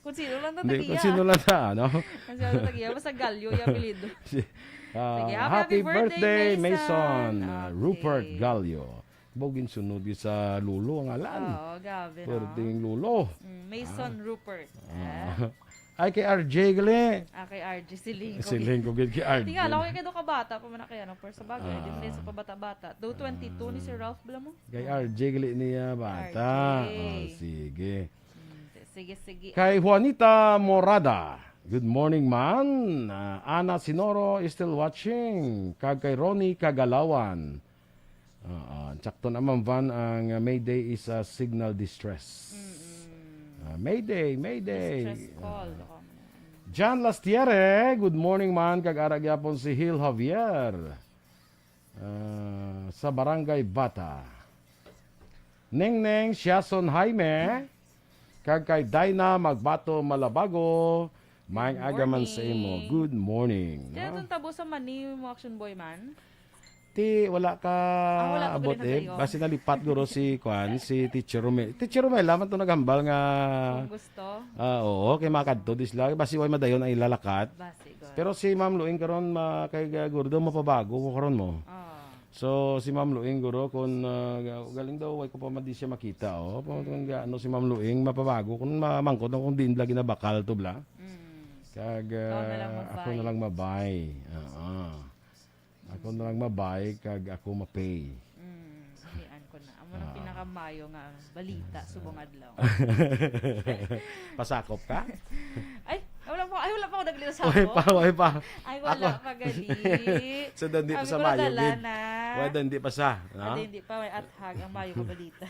Kung sino lang to Hindi, kung tag-iya. sino lang ta, ano? Kung sino lang tag-iya. Basta Gallo yung apelyido. Si-, ah, Sige, happy, happy happy birthday, birthday, Mason. Mason. Ah, Okay. Rupert Gallo. Baw ginsunod gyud sa lolo ang ngalan. Oo, grabe, no? Perting lolo. Mm, Mason Ah. Rupert. Ah. Ah. Ay, kay R J gali. Ah, kay R J, siling ko. Siling ko gid kay R J. Tingala ko kay daw kabata pa man na kay ano, pero sa bagay, Ah. di man sa pabata-bata. Daw twenty-two ni Sir Ah. Ralph, bala mo? Kay R J gali niya bata. R J. Oh, sige. Mm, sige, sige. Kay Juanita Morada, "Good morning, man." Ah, Ana Sinoro is still watching. Kag kay Ronnie Kagalawan. Oo, sakto naman, Van, ang, uh, Mayday is a signal distress. Mm-mm. Ah, Mayday, Mayday. Distress call. Ah. Jan Lastiere, "Good morning, man." Kag ara gyapon si Hil Javier, ah, sa Barangay Bata. Nengneng Siason Jaime, kag kay Dina Magbato Malabago, maayong aga man sa imo. Good morning. Good morning, Kaya no? Itong tabo sa mani mo, Action Boy man? Ti, wala ka Ah, wala to abot, eh. Basi nalipat guro si, kwan, si Teacher Romel. Teacher Romel, laman to naghambal nga Kung gusto. Ah, oo, kay makadto di sila. Basi way madayon ang ilalakat. Basi, good. Pero si Ma'am Luing karon, ma-, kay, uh, guro daw mapabago ko karon mo. Ah. So, si Ma'am Luing guro, kung, uh, ga-, galing daw, way ko pa man di siya makita, oh. Kung, kung ga-, ano si Ma'am Luing, mapabago. Kung mamangkot na kung diin bla ginabakal to bla. Mm. Kag, Ikaw na lang uh, ako na lang mabay. Oo. Ako na lang mabay kag ako mapay. Mm, hian ko na. Amo nang Ah. pinakamayo nga balita subong adlaw. Pasakop ka? Ay, wala pa, ay, wala pa ako naglinasakop. Way pa, way pa. Ay, wala Ako pa gali. Sa dandi pa Sabi sa ko, Mayo, nadala gid. na. Pwede, hindi pa sa, no? Pwede, hindi pa, may athag ang mayo ka balita.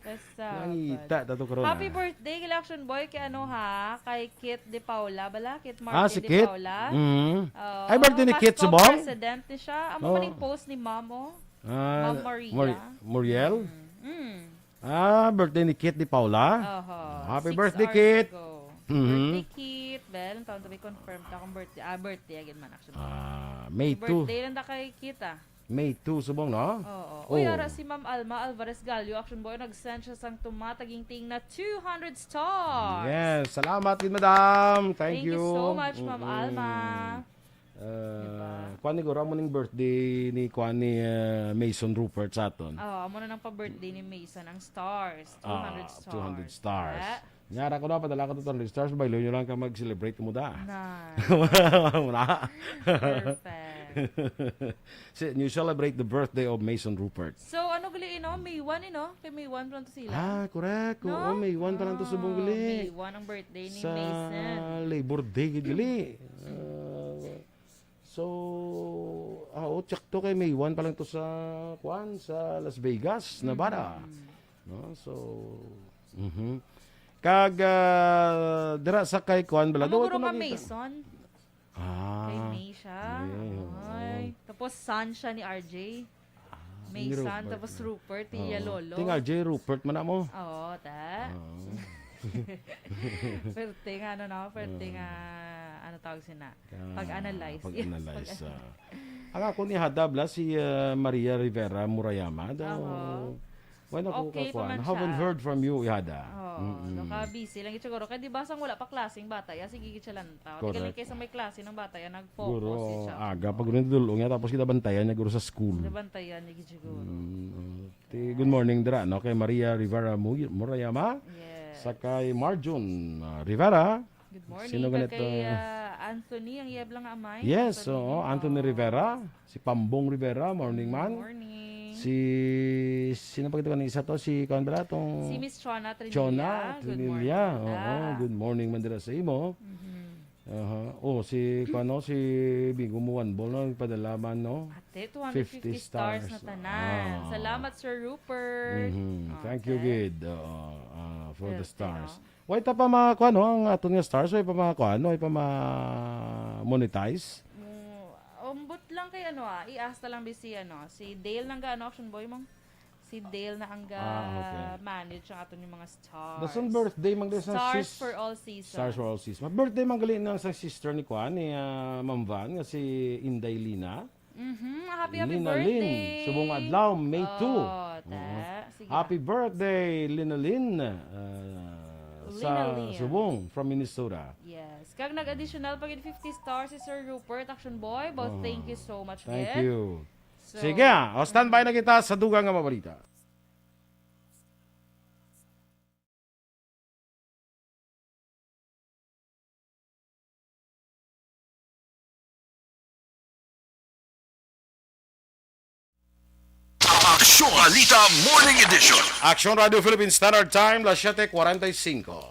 Basta, Nangita, tato karon, Happy ah. Birthday, kay Action Boy, kay ano ha, kay Kit De Paula, bala? Kit Ah, Martin si De Kit? Paula. Mm. Oo, Ay, birthday ni Kit Mascom Subong? President ni siya. Amo Oh. man yung post ni Ma'am, oh. Ah, Ma'am Maria. Mor-, Muriel? Mm. Mm. Ah, birthday ni Kit De Paula. Oho, Happy six birthday, hours Kit. ago. Mhm. Birthday, Kit. Bel, ang taon to be confirmed ka kung birthday. Ah, birthday again man, actually. Ah, May May two. birthday lang ta kay Kit, ah. May two, subong, no? Oo. Oh. Uy, ara si Ma'am Alma Alvarez Gallo, Action Boy, nag-send siya sang tumatagingting na two hundred stars. Yes, salamat gid, madam. Thank Thank you you. so much, Ma'am Mm-mm. Alma. Uh, Diba? Kuan ni Goro, amo ning birthday ni kuan ni, uh, Mason Rupert sa aton. Oh, amo na nang pa-birthday ni Mason ang stars. Ah, Two hundred stars. two hundred stars. Eh? Nyara ko na, padala ko to two hundred stars, baylo nyo lang ka mag-celebrate mo da. Na. Wala. Perfect. Si, you celebrate the birthday of Mason Rupert. So, ano gali, ino? May one, ino? Kay May one pa lang to sila. Ah, correct. No? Oo, May one pa lang to subong gali. Ah, May one ang birthday ni Sa Mason. Labor Day gid gali. Ah, so, ah, oh, tsakto kay May one pa lang to sa, kuan, sa Las Vegas, Nevada. Mm. No? So, mhm. Kag, ah, dira sa kay kuan, bala, Amo duwa guro ko ka nakita. Mason? Ah. Kay May siya. May, oo. Ay. Tapos son siya ni R J. Ah, May ni son, Rupert. tapos Rupert, Oo. iya lolo. Ting R J, Rupert man na mo. Oo, ta. Oo. Perting ano, no? Perting, Oo. ah, ano tawag sina? Ah, Pag-analyze. Yes, pag-analyze, pag-analyze. ah. Ang ako ni Hadab la si, ah, Maria Rivera Murayama daw. Aha. Wala ko Okay pa kakuan. man Haven't siya. heard from you, Ihada. Oh, Mm-mm. naka-busy lang gid siguro. Kaya di ba sang wala pa klase ang bata, ya, sige gid siya lantaw. Di Correct. galing kaysa may klase ng bata, ya, nag-focus Siguro, gid siya. aga pa gud ang dulong niya, tapos kita bantayan niya guro sa school. Nabantayan niya gid siguro. Mm, oh. Ti, good morning dira, no? Kay Maria Rivera Mu-, Murayama. Yes. Sa kay Marjun, ah, Rivera. Good morning. Sino Kag ganito? kay, ah, Anthony, ang iyab lang nga amay. Yes, Anthony oo, din. Anthony Oo. Rivera, si Pambong Rivera, morning man. Morning. Si, sino pa kita kanina isa to? Si, kuwan ba, tong Si Miss Chona Trinilla. Chona Good Trinilla, morning, oo, Chona. good morning man dira sa imo. Mhm. Aha. Oh, si, kuwan, no, si Bingo Muanbol, no, nagpadala man, no? Ate, two hundred fifty Fifty stars na stars. tanan. Ah. Salamat, Sir Rupert. Mhm. Thank you, Okay. gid, oo, ah, for the Yes, stars. no? Way ta pa mga kuan, no, ang aton nga stars, way pa mga kuan, way pa ma-monetize. Mm, umbot lang kay ano, ah, i-ask na lang bi si ano, si Dale nang gaano, Action Boy, mong si Dale na ang ga Ah, okay. manage ang aton yung mga stars. Dason birthday man gali sang Stars sis-, for all seasons. Stars for all seasons. Birthday man gali nang sang sister ni kuan, ni, ah, Ma'am Van, nga si Inday Lina. Mhm, happy, happy Lina Lynn, birthday. Subong adlaw, May two. Oh, ta. Oo. Sige. Happy birthday, Lina Lynn, ah, sa Lina Lynn. Subong, from Minnesota. Yes. Kag nag-additional pa gid fifty stars si Sir Rupert, Action Boy. Both, Oh. thank you so much Thank gid. you. So, Sige, ah. O, standby na kita sa dugang nga mga balita. Aksyon Balita Morning Edition. Aksyon Radio Philippine Standard Time, las siete cuarenta y cinco.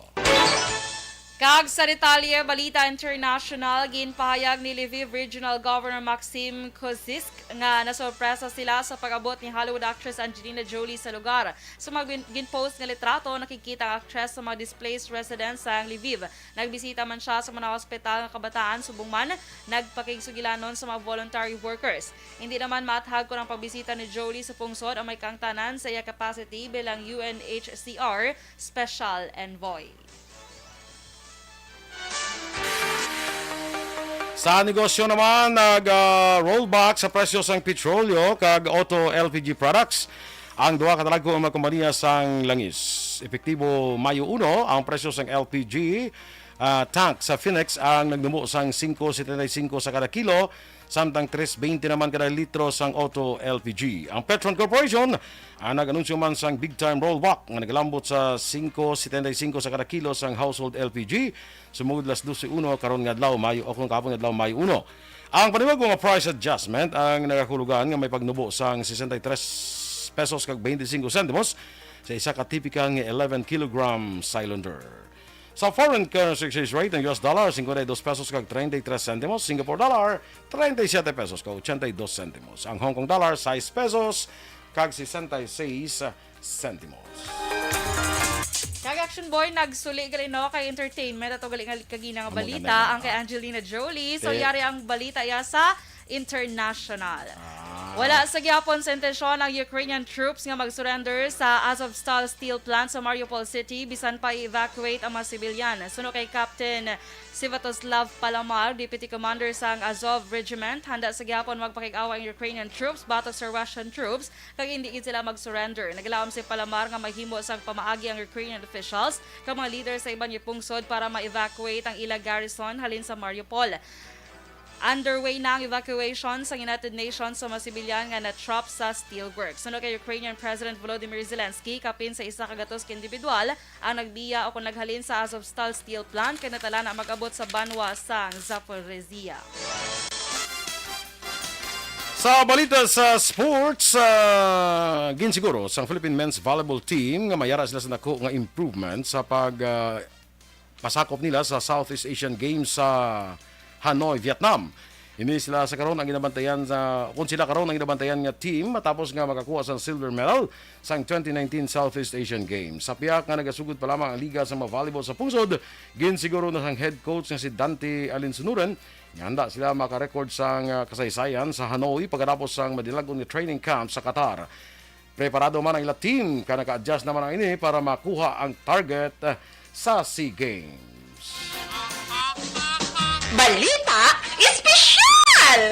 Kag sa detalye, balita international, ginpahayag ni Lviv Regional Governor Maxim Kozysk nga nasorpresa sila sa pag-abot ni Hollywood actress Angelina Jolie sa lugar. Sa mga gin-, ginpost nga litrato, nakikita ang actress sa mga displaced residents sa Lviv. Nagbisita man siya sa mga ospital nga kabataan, subong man nagpakigsugilanon sa mga voluntary workers. Hindi naman maathag kon ang pagbisita ni Jolie sa pungsod ang may kaangtanan sa iya capacity bilang U N H C R Special Envoy. Sa negosyo naman, nag, ah, rollback sa presyo sang petrolyo kag auto L P G products ang duha ka talagko nga mga kompanya sang langis. Epektibo Mayo uno, ang presyo sang L P G, ah, tank sa Finex ang nagnubo sang singko setenta y singko sa kada kilo, samtang tres bente naman kada litro sang auto L P G. Ang Petron Corporation ang nag-anunsyo man sang big time rollback nga nagalambot sa singko setenta y singko sa kada kilo sang household L P G, sumugod las dose uno karon nga adlaw, Mayo, o kung kahapon nga adlaw, Mayo uno. Ang panibago nga price adjustment ang nagakulugan nga may pagnubo sang sesenta y tres pesos kag bente y singko sentimos sa isa ka tipikal nga eleven kilogram cylinder. Sa foreign currency exchange rate, ang U S dollar, cincuenta y dos pesos kag treinta y tres centimos, Singapore dollar, treinta y siete pesos kag ochenta y dos centimos, ang Hong Kong dollar, sais pesos kag sesenta y seis centimos. Kag Action Boy, nagsuli gali, no, kay entertainment ato gali nga kagina nga Amo balita, gani, ang kay Angelina Jolie. So, Te- yari ang balita ya sa international. Ah. Wala sa gihapon sa intensyon ang Ukrainian troops nga mag-surrender sa Azovstal steel plant sa Mariupol City, bisan pa i-evacuate ang mga sibilyan. Suno kay Captain Svetoslav Palamar, deputy commander sang Azov Regiment, handa sa gihapon magpakig-away ang Ukrainian troops batok sa Russian troops, kag hindi gid sila mag-surrender. Naglaom si Palamar nga mahimo sang pamaagi ang Ukrainian officials kag mga leader sa iban nga pungsod para ma-evacuate ang ila garrison halin sa Mariupol. Underway na ang evacuation sa United Nations sa mga sibilyan nga na-trap sa steelworks. Suno kay Ukrainian President Volodymyr Zelensky, kapin sa isa ka gatos ka individual ang nagbiya o kung naghalin sa Azovstal steel plant kay natala na mag-abot sa banwa sang Zaporizhia. Sa balita sa sports, ah, ginsiguro sang Philippine men's volleyball team nga mayara sila sa dako nga improvement sa pag, ah, pasakop nila sa Southeast Asian Games sa Hanoi, Vietnam. Ini sila sa karon ang ginabantayan sa, kung sila karon ang ginabantayan nga team matapos nga makakuha sang silver medal sang twenty nineteen Southeast Asian Games. Sa pihak nga nagasugod pa lamang ang liga sa mga volleyball sa pungsod, ginsiguro na sang head coach nga si Dante Alinsunuran nga handa sila maka-record sang, ah, kasaysayan sa Hanoi pagkatapos sang madinag-on nga training camp sa Qatar. Preparado man ang ila team, kag naka-adjust naman ang ini para makuha ang target, ah, sa SEA Games. Balita Espesyal!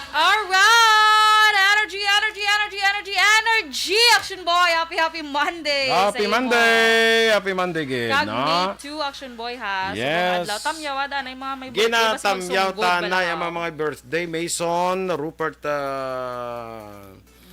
Alright! Energy, energy, energy, energy, energy! Action Boy! Happy, happy Monday sa Happy imo. Monday! Happy Monday gid, Kag no? May two, Action Boy, ha? Sa Yes. Adlaw. Tamyawa, anay mga may birthday, mas Ginatamyaw magsunggod pa tanay ang lang. mga, mga birthday. Mason, Rupert, ah,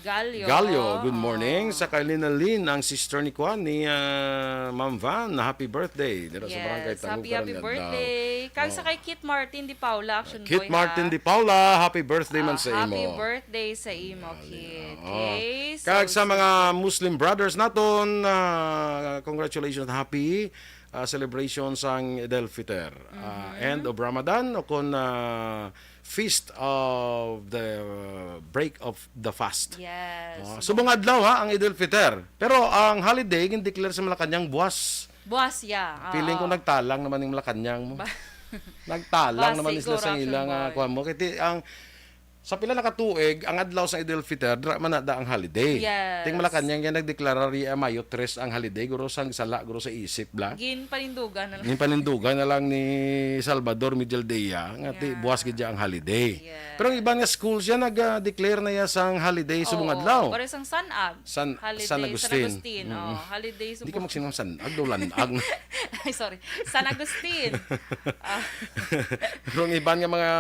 Galio. Galio, good Oo. morning. Sa kay Lina Lynn, ang sister ni Kwan, ni, ah, Ma'am Van, na happy birthday. Dira sa barangay Yes, Tango, happy, happy Barangay birthday. Adlaw. Kag sa Oh. Kay Kit Martin Di Paula, Action Kit Boy, Martin ha? Di Paula, happy birthday man Ah, sa happy imo. birthday sa imo, Kit. Oo. Okay? Kag So, sa mga Muslim brothers naton, ah, congratulations and happy, ah, celebration sang Eid al-Fitr, ah, Mm-hmm. end of Ramadan, o kon, ah, feast of the, uh, break of the fast. Yes. Ah, subong adlaw ha ang Eid al-Fitr. Pero ang holiday gin-declare sa Malacañang buwas. Buwas, yeah. Feeling ko Oo. nagtalang naman yung Malacañang mo. Ba- Nagtalang Ba, naman nila siguro, sa ilang, Action ah, Boy. kuwan mo. Kaya ang, sa pila na ka tuig, ang adlaw sa Eid al-Fitr, dira man na da ang holiday. Yes. Ting Malacañang yan nagdeklarar iya Mayo tres ang holiday, guro sang sala, guro sa isip bla. Ginpanindugan na lang. Yung panindugan na lang ni Salvador Medialdea, nga ti, Yeah. buwas gid ang holiday. Yes. Pero ang iban nga schools yan, nag-declare na yan sang holiday subong Oo, adlaw. Pero sang San Ag. San, Holiday, San San Agustin. Agustin, Mm-mm. Oh, holiday Hindi ka subong. magsinang San Ag, daw Lanag. Ay, sorry. San Agustin. Ah, Pero ang iban nga mga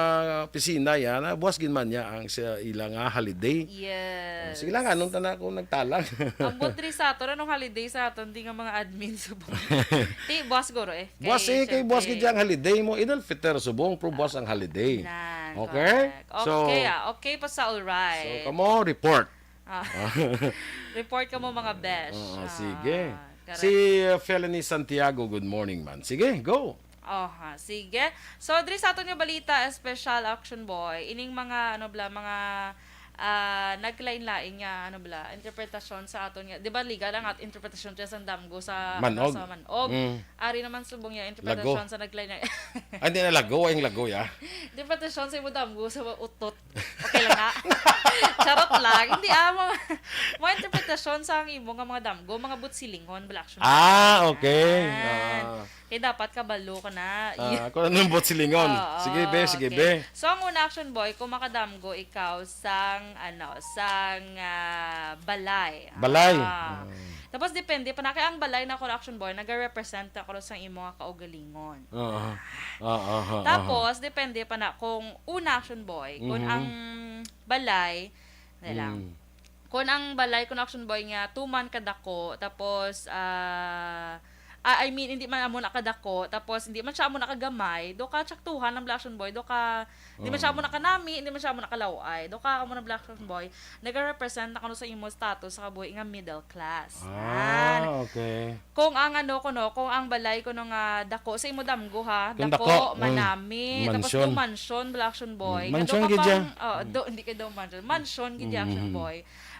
opisina yan, ah, buwas gid man niya ang sa ilang, ah, holiday. yes. Sige lang, anong tana kung nagtalang? Ang budri sa aton, anong holiday sa aton? Di nga mga admin subong. Ti, buwas guro eh. Buwas eh, kay buwas gid syempre, ang holiday mo. Eid al-Fitr subong, pero buwas ang holiday. Nan, Okay? correct. So, Okay, ah. Okay pa sa all right. So, kamo, report. Ah. Report ka mo, mga besh. Oo, Ah, sige. correct. Si, uh, Felony Santiago, good morning man. Sige, go. Oha, sige. So, diri sa aton nga balita, special Action Boy, ining mga, ano bla, mga, ah, nagkalain-lain nga, ano bla, interpretasyon sa aton nga, di ba, legal ang at interpretasyon siya sa damgo sa, Manog. ano, sa manog. Mm. Ari naman subong niya, interpretasyon sa nagkalain-lain. Ay, hindi na lago, ay yung lago, ya. Interpretasyon sa imo damgo sa utot. Okay lang na. Charot lang. Hindi, ah, mga, mga interpretasyon sa ang imo nga mga damgo, mga butsilingon, bla, Action Boy. Ah, okay. Yan. Ah. Kaya dapat kabalo ka na. Ah, kung anong butsilingon. Oo, Sige, be, sige, okay. be. So, ang una, Action Boy, kung makadamgo ikaw sang, ano, sang, ah, balay. Balay. Ah. Mm. Tapos, depende pa na. Kaya ang balay na, Action Boy, nag-represent ako sang imo nga kaugalingon. Oo. Oo, oo, oo. Tapos, depende pa na kung una, Action Boy, kung Mhm. ang balay, na lang. Mm. Kung ang balay, kung, Action Boy, nga tuman kadako, tapos, ah, ah, I mean, hindi man amo na kadako, tapos hindi man siya amo na kagamay, do ka tsaktuhan ang Black Action Boy, do ka, hindi man siya amo Oo. na kanami, hindi man siya amo na kalaway, do ka amo na Black Action Boy, nagarepresent na kuno sa imo status sa kabuhi nga middle class. Yan. Ah, okay. Kung ang ano kuno, kung ang balay kuno nga dako sa imo damgo ha, Kung dako, dako, mm. manami, tapos Mansion. do mansion, Black Action Boy. Mm, Nga do mansion ka gid pang, siya. oh, Mm. do, hindi kay do mansion. Mansion gid ya, Action Mm. Boy.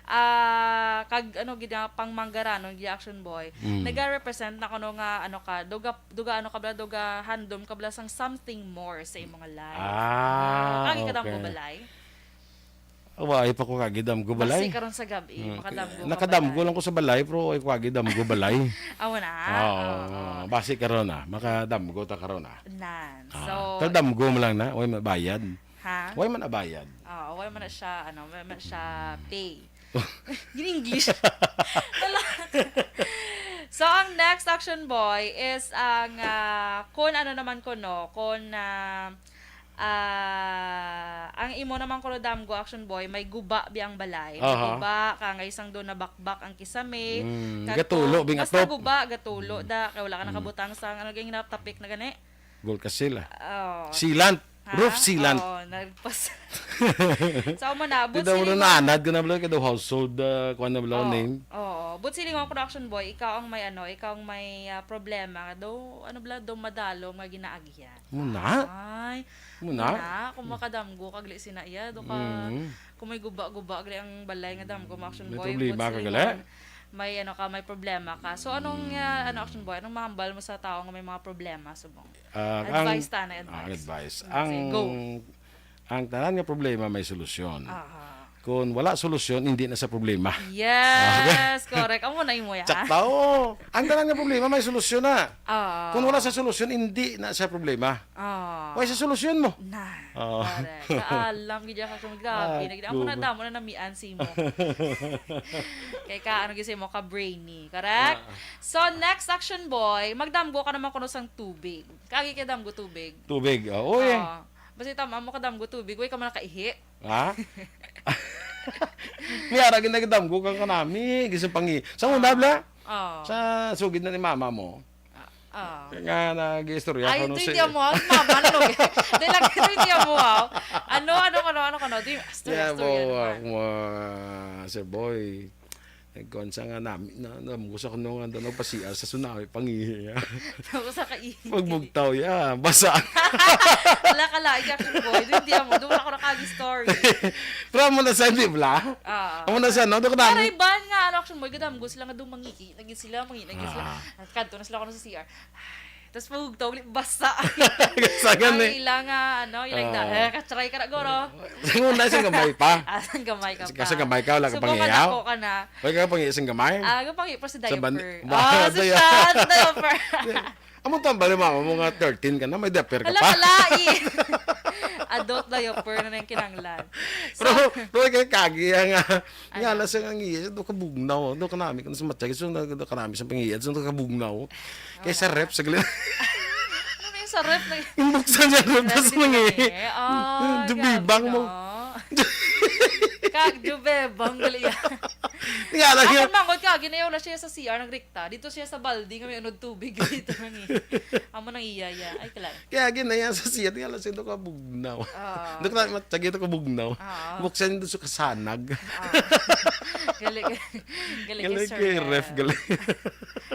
Ah, kag ano gid nga, pang manggaranon gid ya, Action Boy. Mm. Nagarepresent na kuno nga ano ka, do ga, do ga ano ka bala, do ga handom ka bala sang something more sa imo nga life. Ah, Ah, kagi ka damgo okay. balay? Wa, ay pa ko kagi damgo balay. Basi karon sa gabi, Hmm. makadamgo ka Nakadamgo balay. lang ko sa balay, pero ay ko kagi damgo balay. Amo na? Oo, Oo, oo. oo. Basi karon na, makadamgo ta karon na. Nan. Ah, So, tal damgo mo lang na, way mabayad. Ha? Way man abayad. Oo, way man na siya, ano, way man siya Hmm. pay. In English. Wala. So, ang next, Action Boy, is ang, ah, kung ano naman kuno, kung, ah, ah, ang imo naman kuno damgo, Action Boy, may guba bi ang balay. May Aha. guba, kangay sang do nabakbak ang kisame. Mm, Kag gatulo, kung bing basta atop. guba, gatulo, Mm. da, kay wala ka Mm. nakabutang sa, ano, gani nga topic na gani? Gulkasil, ah. Oh. Sealant. Ha? Roof sealant. Oo, nagpas-, So, amo na, Di but daw silingon na anad ko na bala, kay daw household, ah, kuwan na bala, Oo, name. oo. But silingon ko na, Action Boy, ikaw ang may ano, ikaw ang may, ah, problema. Daw, ano bala, daw madalom nga ginaagihan. Muna? Ay, Muna? muna, kung makadamgo ka, gali sina iya, do ka, Mm. kung may guba-guba, gali ang balay nga damgo, Action May Boy, problema but ka, silingon, gali? may ano ka, may problema ka. So, anong, ah, ano, Action Boy, anong mahambal mo sa tao nga may mga problema, subong? Ah, Advice ang, ta na, ah, advice. advice. Mm, Ang, sige, go. ang tanan nga problema may solusyon. Aha. Kung wala solusyon, hindi na sa problema. Yes, Okay. correct. Amo na imo ya. Tsakta, oo. Ang tanan nga problema may solusyon na. Ah. Kung wala sa solusyon, hindi na sa problema. Ah. Way sa solusyon mo. Na. Ah. Correct. Kaalam gid ka, grabe. Ay, Nagdi-, amo na, kuba. damo na namian si mo. Kay ka, ano gid si mo, ka brainy. Correct? Ah. So, next, Action Boy, magdamgo ka naman kuno sang tubig. Kagi kay damgo tubig. Tubig, ah, uy. Oo. Basta tama mo kadamgo tubig, way ka man nakaihi. Ha? May ara gid nagdamgo kang kanami, gid sa pangi-, sa una, Ah. bla? Oo. Sa sugid na ni mama mo. Ah, ah. Nga nag-istorya Ay, ko, no, ito si hindi mo, ah, mama, ano, no? Dahil lang, ito hindi mo, ah. Ano, ano, ano, ano, ano, di, istorya, Yeah, istorya mo, naman. ah, mo, ah, Sir Boy. Nagkuhan siya nga nami, na, na, gusto ko nung ano, nagpasiar sa tsunami, pangihi, ah. Tapos sa kaihi. Magbugtaw, ya, basa. Wala ka laig, Action Boy. Doon, di mo. Doon ako nakagi story. Pero amo na sa, di bla? Ah. Amo na sa, no? Doon ka Pero namin. iban nga, ano, Action Boy, gadam, gusto sila nga doon mangihi. Naging sila, mangihi, naging sila. Ah. At kadto na sila kuno sa C R. Tapos pagugtaw, ulit basa. Sa Ang gani. ila nga, ano, ila nga, Ah. eh, katry ka na, guro. Sa una, sa gamay pa. Ah, sa gamay ka Sa, pa. sa gamay ka, wala ka Subo ka pangiyaw? na ko ka na. Wala ka pangiyaw sa gamay? Ah, gapangi pa sa Sa ban-, diaper. ba-, Ah, sa diaper. siya, sa diaper. Amo tambal ni mama mo nga thirteen ka na, may diaper ka Hala, pa. kalain. Adult diaper na na yung kinanglan. So, Pero, pero kay kagi, ang, ah, Ano? nga na siya nga ngiya, do ka bugnaw, do ka nami, kung sa matay, so, do ka nami sa pangiya, so, do ka bugnaw. Kay sa Wala. ref, sa gali-, Ano na yung sa ref na yun? Yung buksan niya, ref, Ref, tas di mangi-, mangi-, ah, Dubibang grabe mo. na. Kag, dubebang, gali yan. Nga lang Ako yun. mangot ka, ginayaw na siya sa C R, nagrikta. Dito siya sa balde, nga may unod tubig. Dito nang i-, amo nang iya, iya. Ay, kala. Kaya ginaya sa siya, nga lang siya, do ka bugnaw. Oo. Do ka nami, matay, do ka bugnaw. Oo. Buksan niya doon sa kasanag. Oo. Gali, gali, gali, Gali sir. kay ref, gali.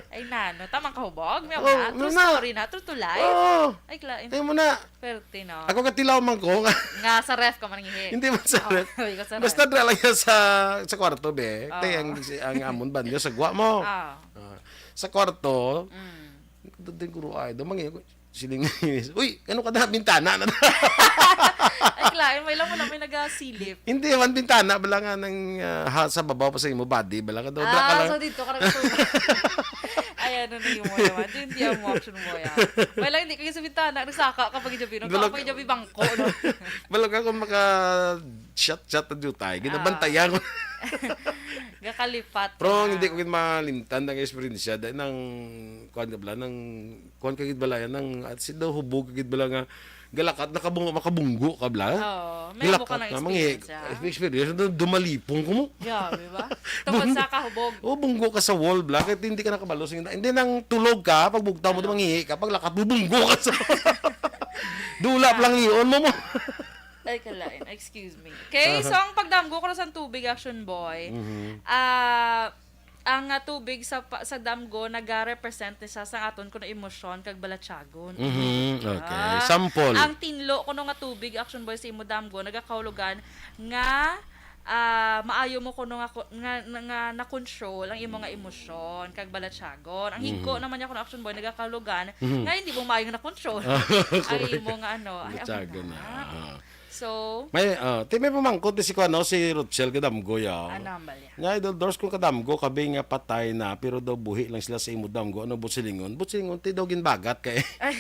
Ay, nano. Tamang kahubog? May Oh, mga true wala na. story na. True to life? Oo. Ay, klain. Tayo mo na. Perte, no? Ako katilaw man ko nga. Nga sa ref ka man ngihi. Hindi man sa Oh, ref. sabi ko sa Basta ref. dala lang yan sa, sa kwarto, be. Oo. Tay, ang, si, ang amon banyo sa gwa mo. Oo. Ah, sa kwarto, Mm. doon din guro ay, doon mangi-, siling, "Uy, ano ka na? Bintana na." Ay, klain. May lang mo lang, may nagasilip. Hindi man bintana, bala nga nang, ah, ha, sa babaw pa sa imo body, bala ka daw, Ah, bala ka lang. so dito ka nagsubo. Ay, ano na yun mo naman? Hindi ang mo action mo yan. May lang hindi kayo sa bintana, nagsaka ka pag ijabi, no? Bala Ka pag ijabi bangko, no? Bala ka kung maka-shot-shot na jutay, ginabantayan ko. Gakalipat Pero na. hindi ko gid malimtan ang eksperyensya, dahil nang, kuwan ka bala, nang, kuwan ka gid bala, yan, nang, at si daw hubog ka gid bala nga, Galakat, nakabung-, makabunggo ka, bla? Oo, may amo ka Galakat ng na, mangi-, experience, ah. Experience, na dumalipong ko mo. Grabe ba? Tungkol Bung-, sa kahubog. Oh, bunggo ka sa wall, bla. Kahit hindi ka nakabalo. Sing-, hindi nang tulog ka, pag bugtaw mo, Ano? Mangihi ka, pag lakat mo, bunggo ka sa Dula, Ah. Plang iyon mo mo. Ay, kalain. Excuse me. Okay, so ang pagdamgo ko na sa tubig, Action Boy, Mhm. ah, ang, ah, tubig sa pa-, sa damgo nagarepresent ni sa, sa aton kuno emosyon kag balatyagon. Mhm, okay. Ah, Sample. Ang tinlo kuno nga tubig, Action Boy, sa imo damgo nagakahulugan nga, ah, maayo mo kuno nga ko-, nga, nga na-control ang imo nga emosyon kag balatyagon. Ang higko Mhm. naman niya kuno, Action Boy, nagakahulugan Mhm. nga hindi mo maayo nga na-control Ah, ang correct. Imo nga ano, ay, amo Balatyagon na. na. Ah. So, May, ah, ti may pamangkot ti si kuan, no, si Rutshel Kadamgoy, ah. Ano ang balya? Nga, Idol Dors, kung kadamgo, kabi nga patay na, pero daw buhi lang sila sa imo damgo, ano, busilingon? Busilingon, ti daw ginbagat kay Ay.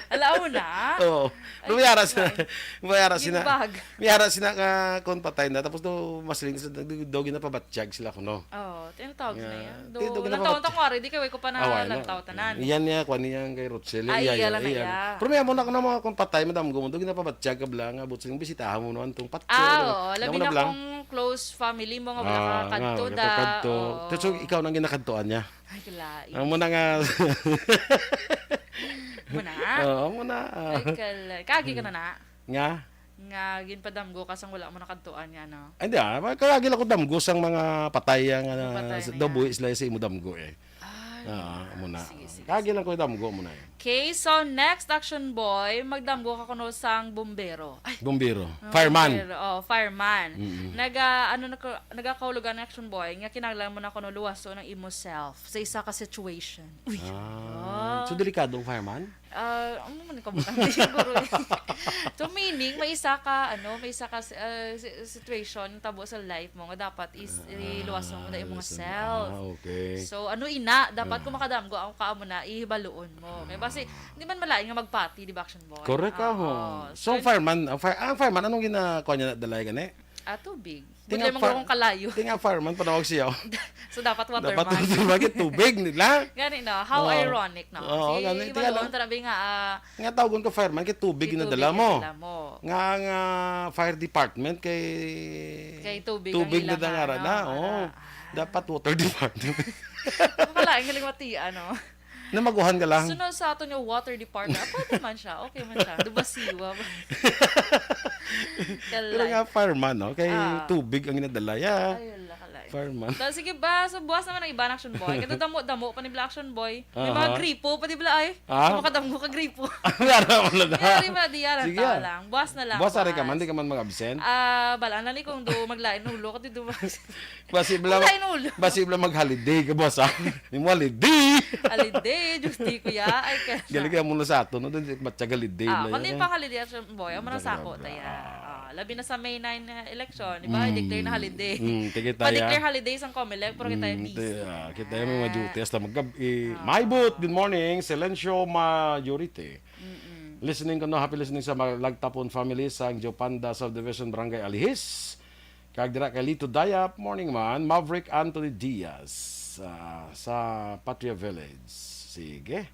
Alaw na. Oo. Ay, Pero may ara sila, lang. May ara sila, Ginbag. May ara sila nga kung patay na, tapos daw masiling sa, daw, daw ginapabatyag sila kuno. Oo, tinatawag na Nga, yan. Do, tinatawag na lang taon pabat-, ta ko ari, di kay way ko pa ah, wala na. Nalantaw tanan. Iyan niya, kuan niya kay Rutshel. Ah, iya, iya, lang na iya. Iya. Pero may amo na ko na mga kung patay, madam, gumundo, ginapabatyag ka bala nga, butsing, bisitahan mo naman tong patyo. Ah, oo, labi Amo na na bala. Kung close family mo nga wala Ah, ka kadto nga, da. Kadto. Oo. So, ikaw nang ginakadtuan niya. Ay, kalain. Amo na nga. Amo na nga. Oo, amo na. Ay, kalain. Kagi ka na na? Nga? Nga ginpadamgo ka sang wala mo nakadtuan nga, no? Ay, hindi, ah. Kaya gila ko damgo sang mga patay nga, Mga patay sa na daw yan. Buhi sila sa imo damgo, eh. Ay, Ah, amo na. Sige, sige, Kaya sige. Gila ko damgo mo na, eh. Okay, so next, Action Boy, magdamgo ka kuno sang bumbero. Ay, Bumbero. Ah, Fireman. Bumbero. Oh, fireman. Mm-mm. Naga, ano na ko, nagakahulugan ang Action Boy, nga kinahanglan mo na kuno luwaso ng imo self sa isa ka situation. Uy. Ah. Ah. So, delikado ang fireman? Ah, ano man ka mo, siguro eh. So, meaning, may isa ka, ano, may isa ka, uh, si-, situation, tabo sa life mo, nga dapat is, Ah, iluwas mo na yung mga sa-, self. Ah, okay. So, ano ina, dapat Ah. Kung makadamgo ang kaamo na, ihibaluon mo. Kaya basi, hindi man malain nga magpati, di ba, Action Boy? Correct Ah, ako. Oo. So, So, ang fireman, ang fire-, ang fireman, anong ginakuha niya na dalay gani? Ah, tubig. Tinga Bigla mo far-, akong kalayo. Tinga fireman, panawag siya. So, dapat Dapat waterman. Waterman, bakit tubig nila? Gani, no? How Oo. Ironic, no? Oo, Si gani. Tinga Balon, lang. Tarabi nga, ah, Nga tawgon ko fireman, kay tubig Kay nadala tubig mo. Nadala mo. Nga, nga fire department, kay Kay tubig ang tubig ilang nadala ano, na. Oo. Ano. Dapat water department. Ang kalain, galing mati, ano? Namaguhan ka lang? Sunod sa aton yung water department. Ah, pwede man siya. Okay man siya. Dubasiwa ba? Pero Kalay. Nga fireman, no? Kay Ah. Tubig ang ginadala. Yeah. Ay, wala, kalay. Fireman. So, sige ba? So, buwas naman ang iba na Action Boy. Kaya damo-damo pa ni Black Action Boy. May mga Aha. Gripo pa, di ba, ay? Ah? Sa makadamo ka gripo. Ang araw na na. Yari ba, di yan ang Sige, tao ah. Lang. Buwas na lang, Buwas, ari ka man, buwas. Di ka man mag-absent. Ah, balaan na ni kung do maglain ulo ka, di do mag- Basi bala, Wala yung ulo. Basi bala mag-holiday ka, boss, ah. Yung holiday. Holiday, Diyos di, kuya. Ay, ka Galing kaya muna sa ato, no? Doon, matyaga holiday Ah, na kundi yan, yung eh. Pang-holiday, Action Boy, ang manang Grabe, sako, ah. Taya. Ah, labi na sa May nine na election, di ba? Mm. Declare na holiday. Mm, tigit tayo. Pa-declare holiday sa Comelec, pero kita Mm, busy. Ti-, ah, kita yung mga Ah. Duty, hasta magkab-, eh, Ah. My Boot, good morning. Silencio Majorite. Mm-mm. Listening ko, no? Happy listening sa mga Lagtapon family sa Jopanda Subdivision, Barangay Alihis. Kag dira kay Lito Dayap, morning man. Maverick Anthony Diaz, ah, sa Patria Village. Sige.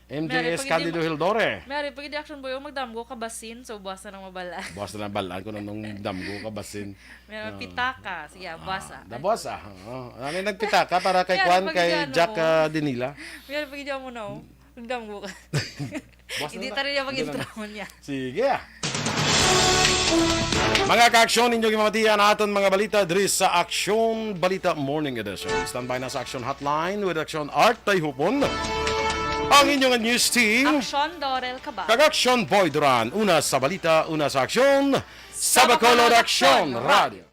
Mary M J S Pagidi Candido ma-, Hildore. Mary Pagidi Action Boy, oh, magdamgo ka basin, so buwas na lang mabalaan. Buwas na lang balaan kung anong damgo ka basin. Meron Ah. Pitaka. Sige, ah, buwas, Ah, ah. Da buwas, ah. Oh, ano yung nagpitaka para kay Mary Kwan, Pagidi kay ano Jack, mo? Ah, Dinila? Mary Pagidi mo, no? Magdamgo ka. Buwas na Hindi lang. Ta rin yung Hindi na mag-intro lang. Mo niya. Sige, ah. Mga ka-aksyon, ninyo gimamatian aton mga balita diri sa Aksyon Balita Morning Edition. Standby na sa Aksyon Hotline with Aksyon Art Tayhupon. Ang inyong news team. Aksyon Dorel Cabal. Kag Aksyon Boy Duran. Una sa balita, una sa aksyon. Sa Bacolod Bacolod Aksyon Aksyon Radio.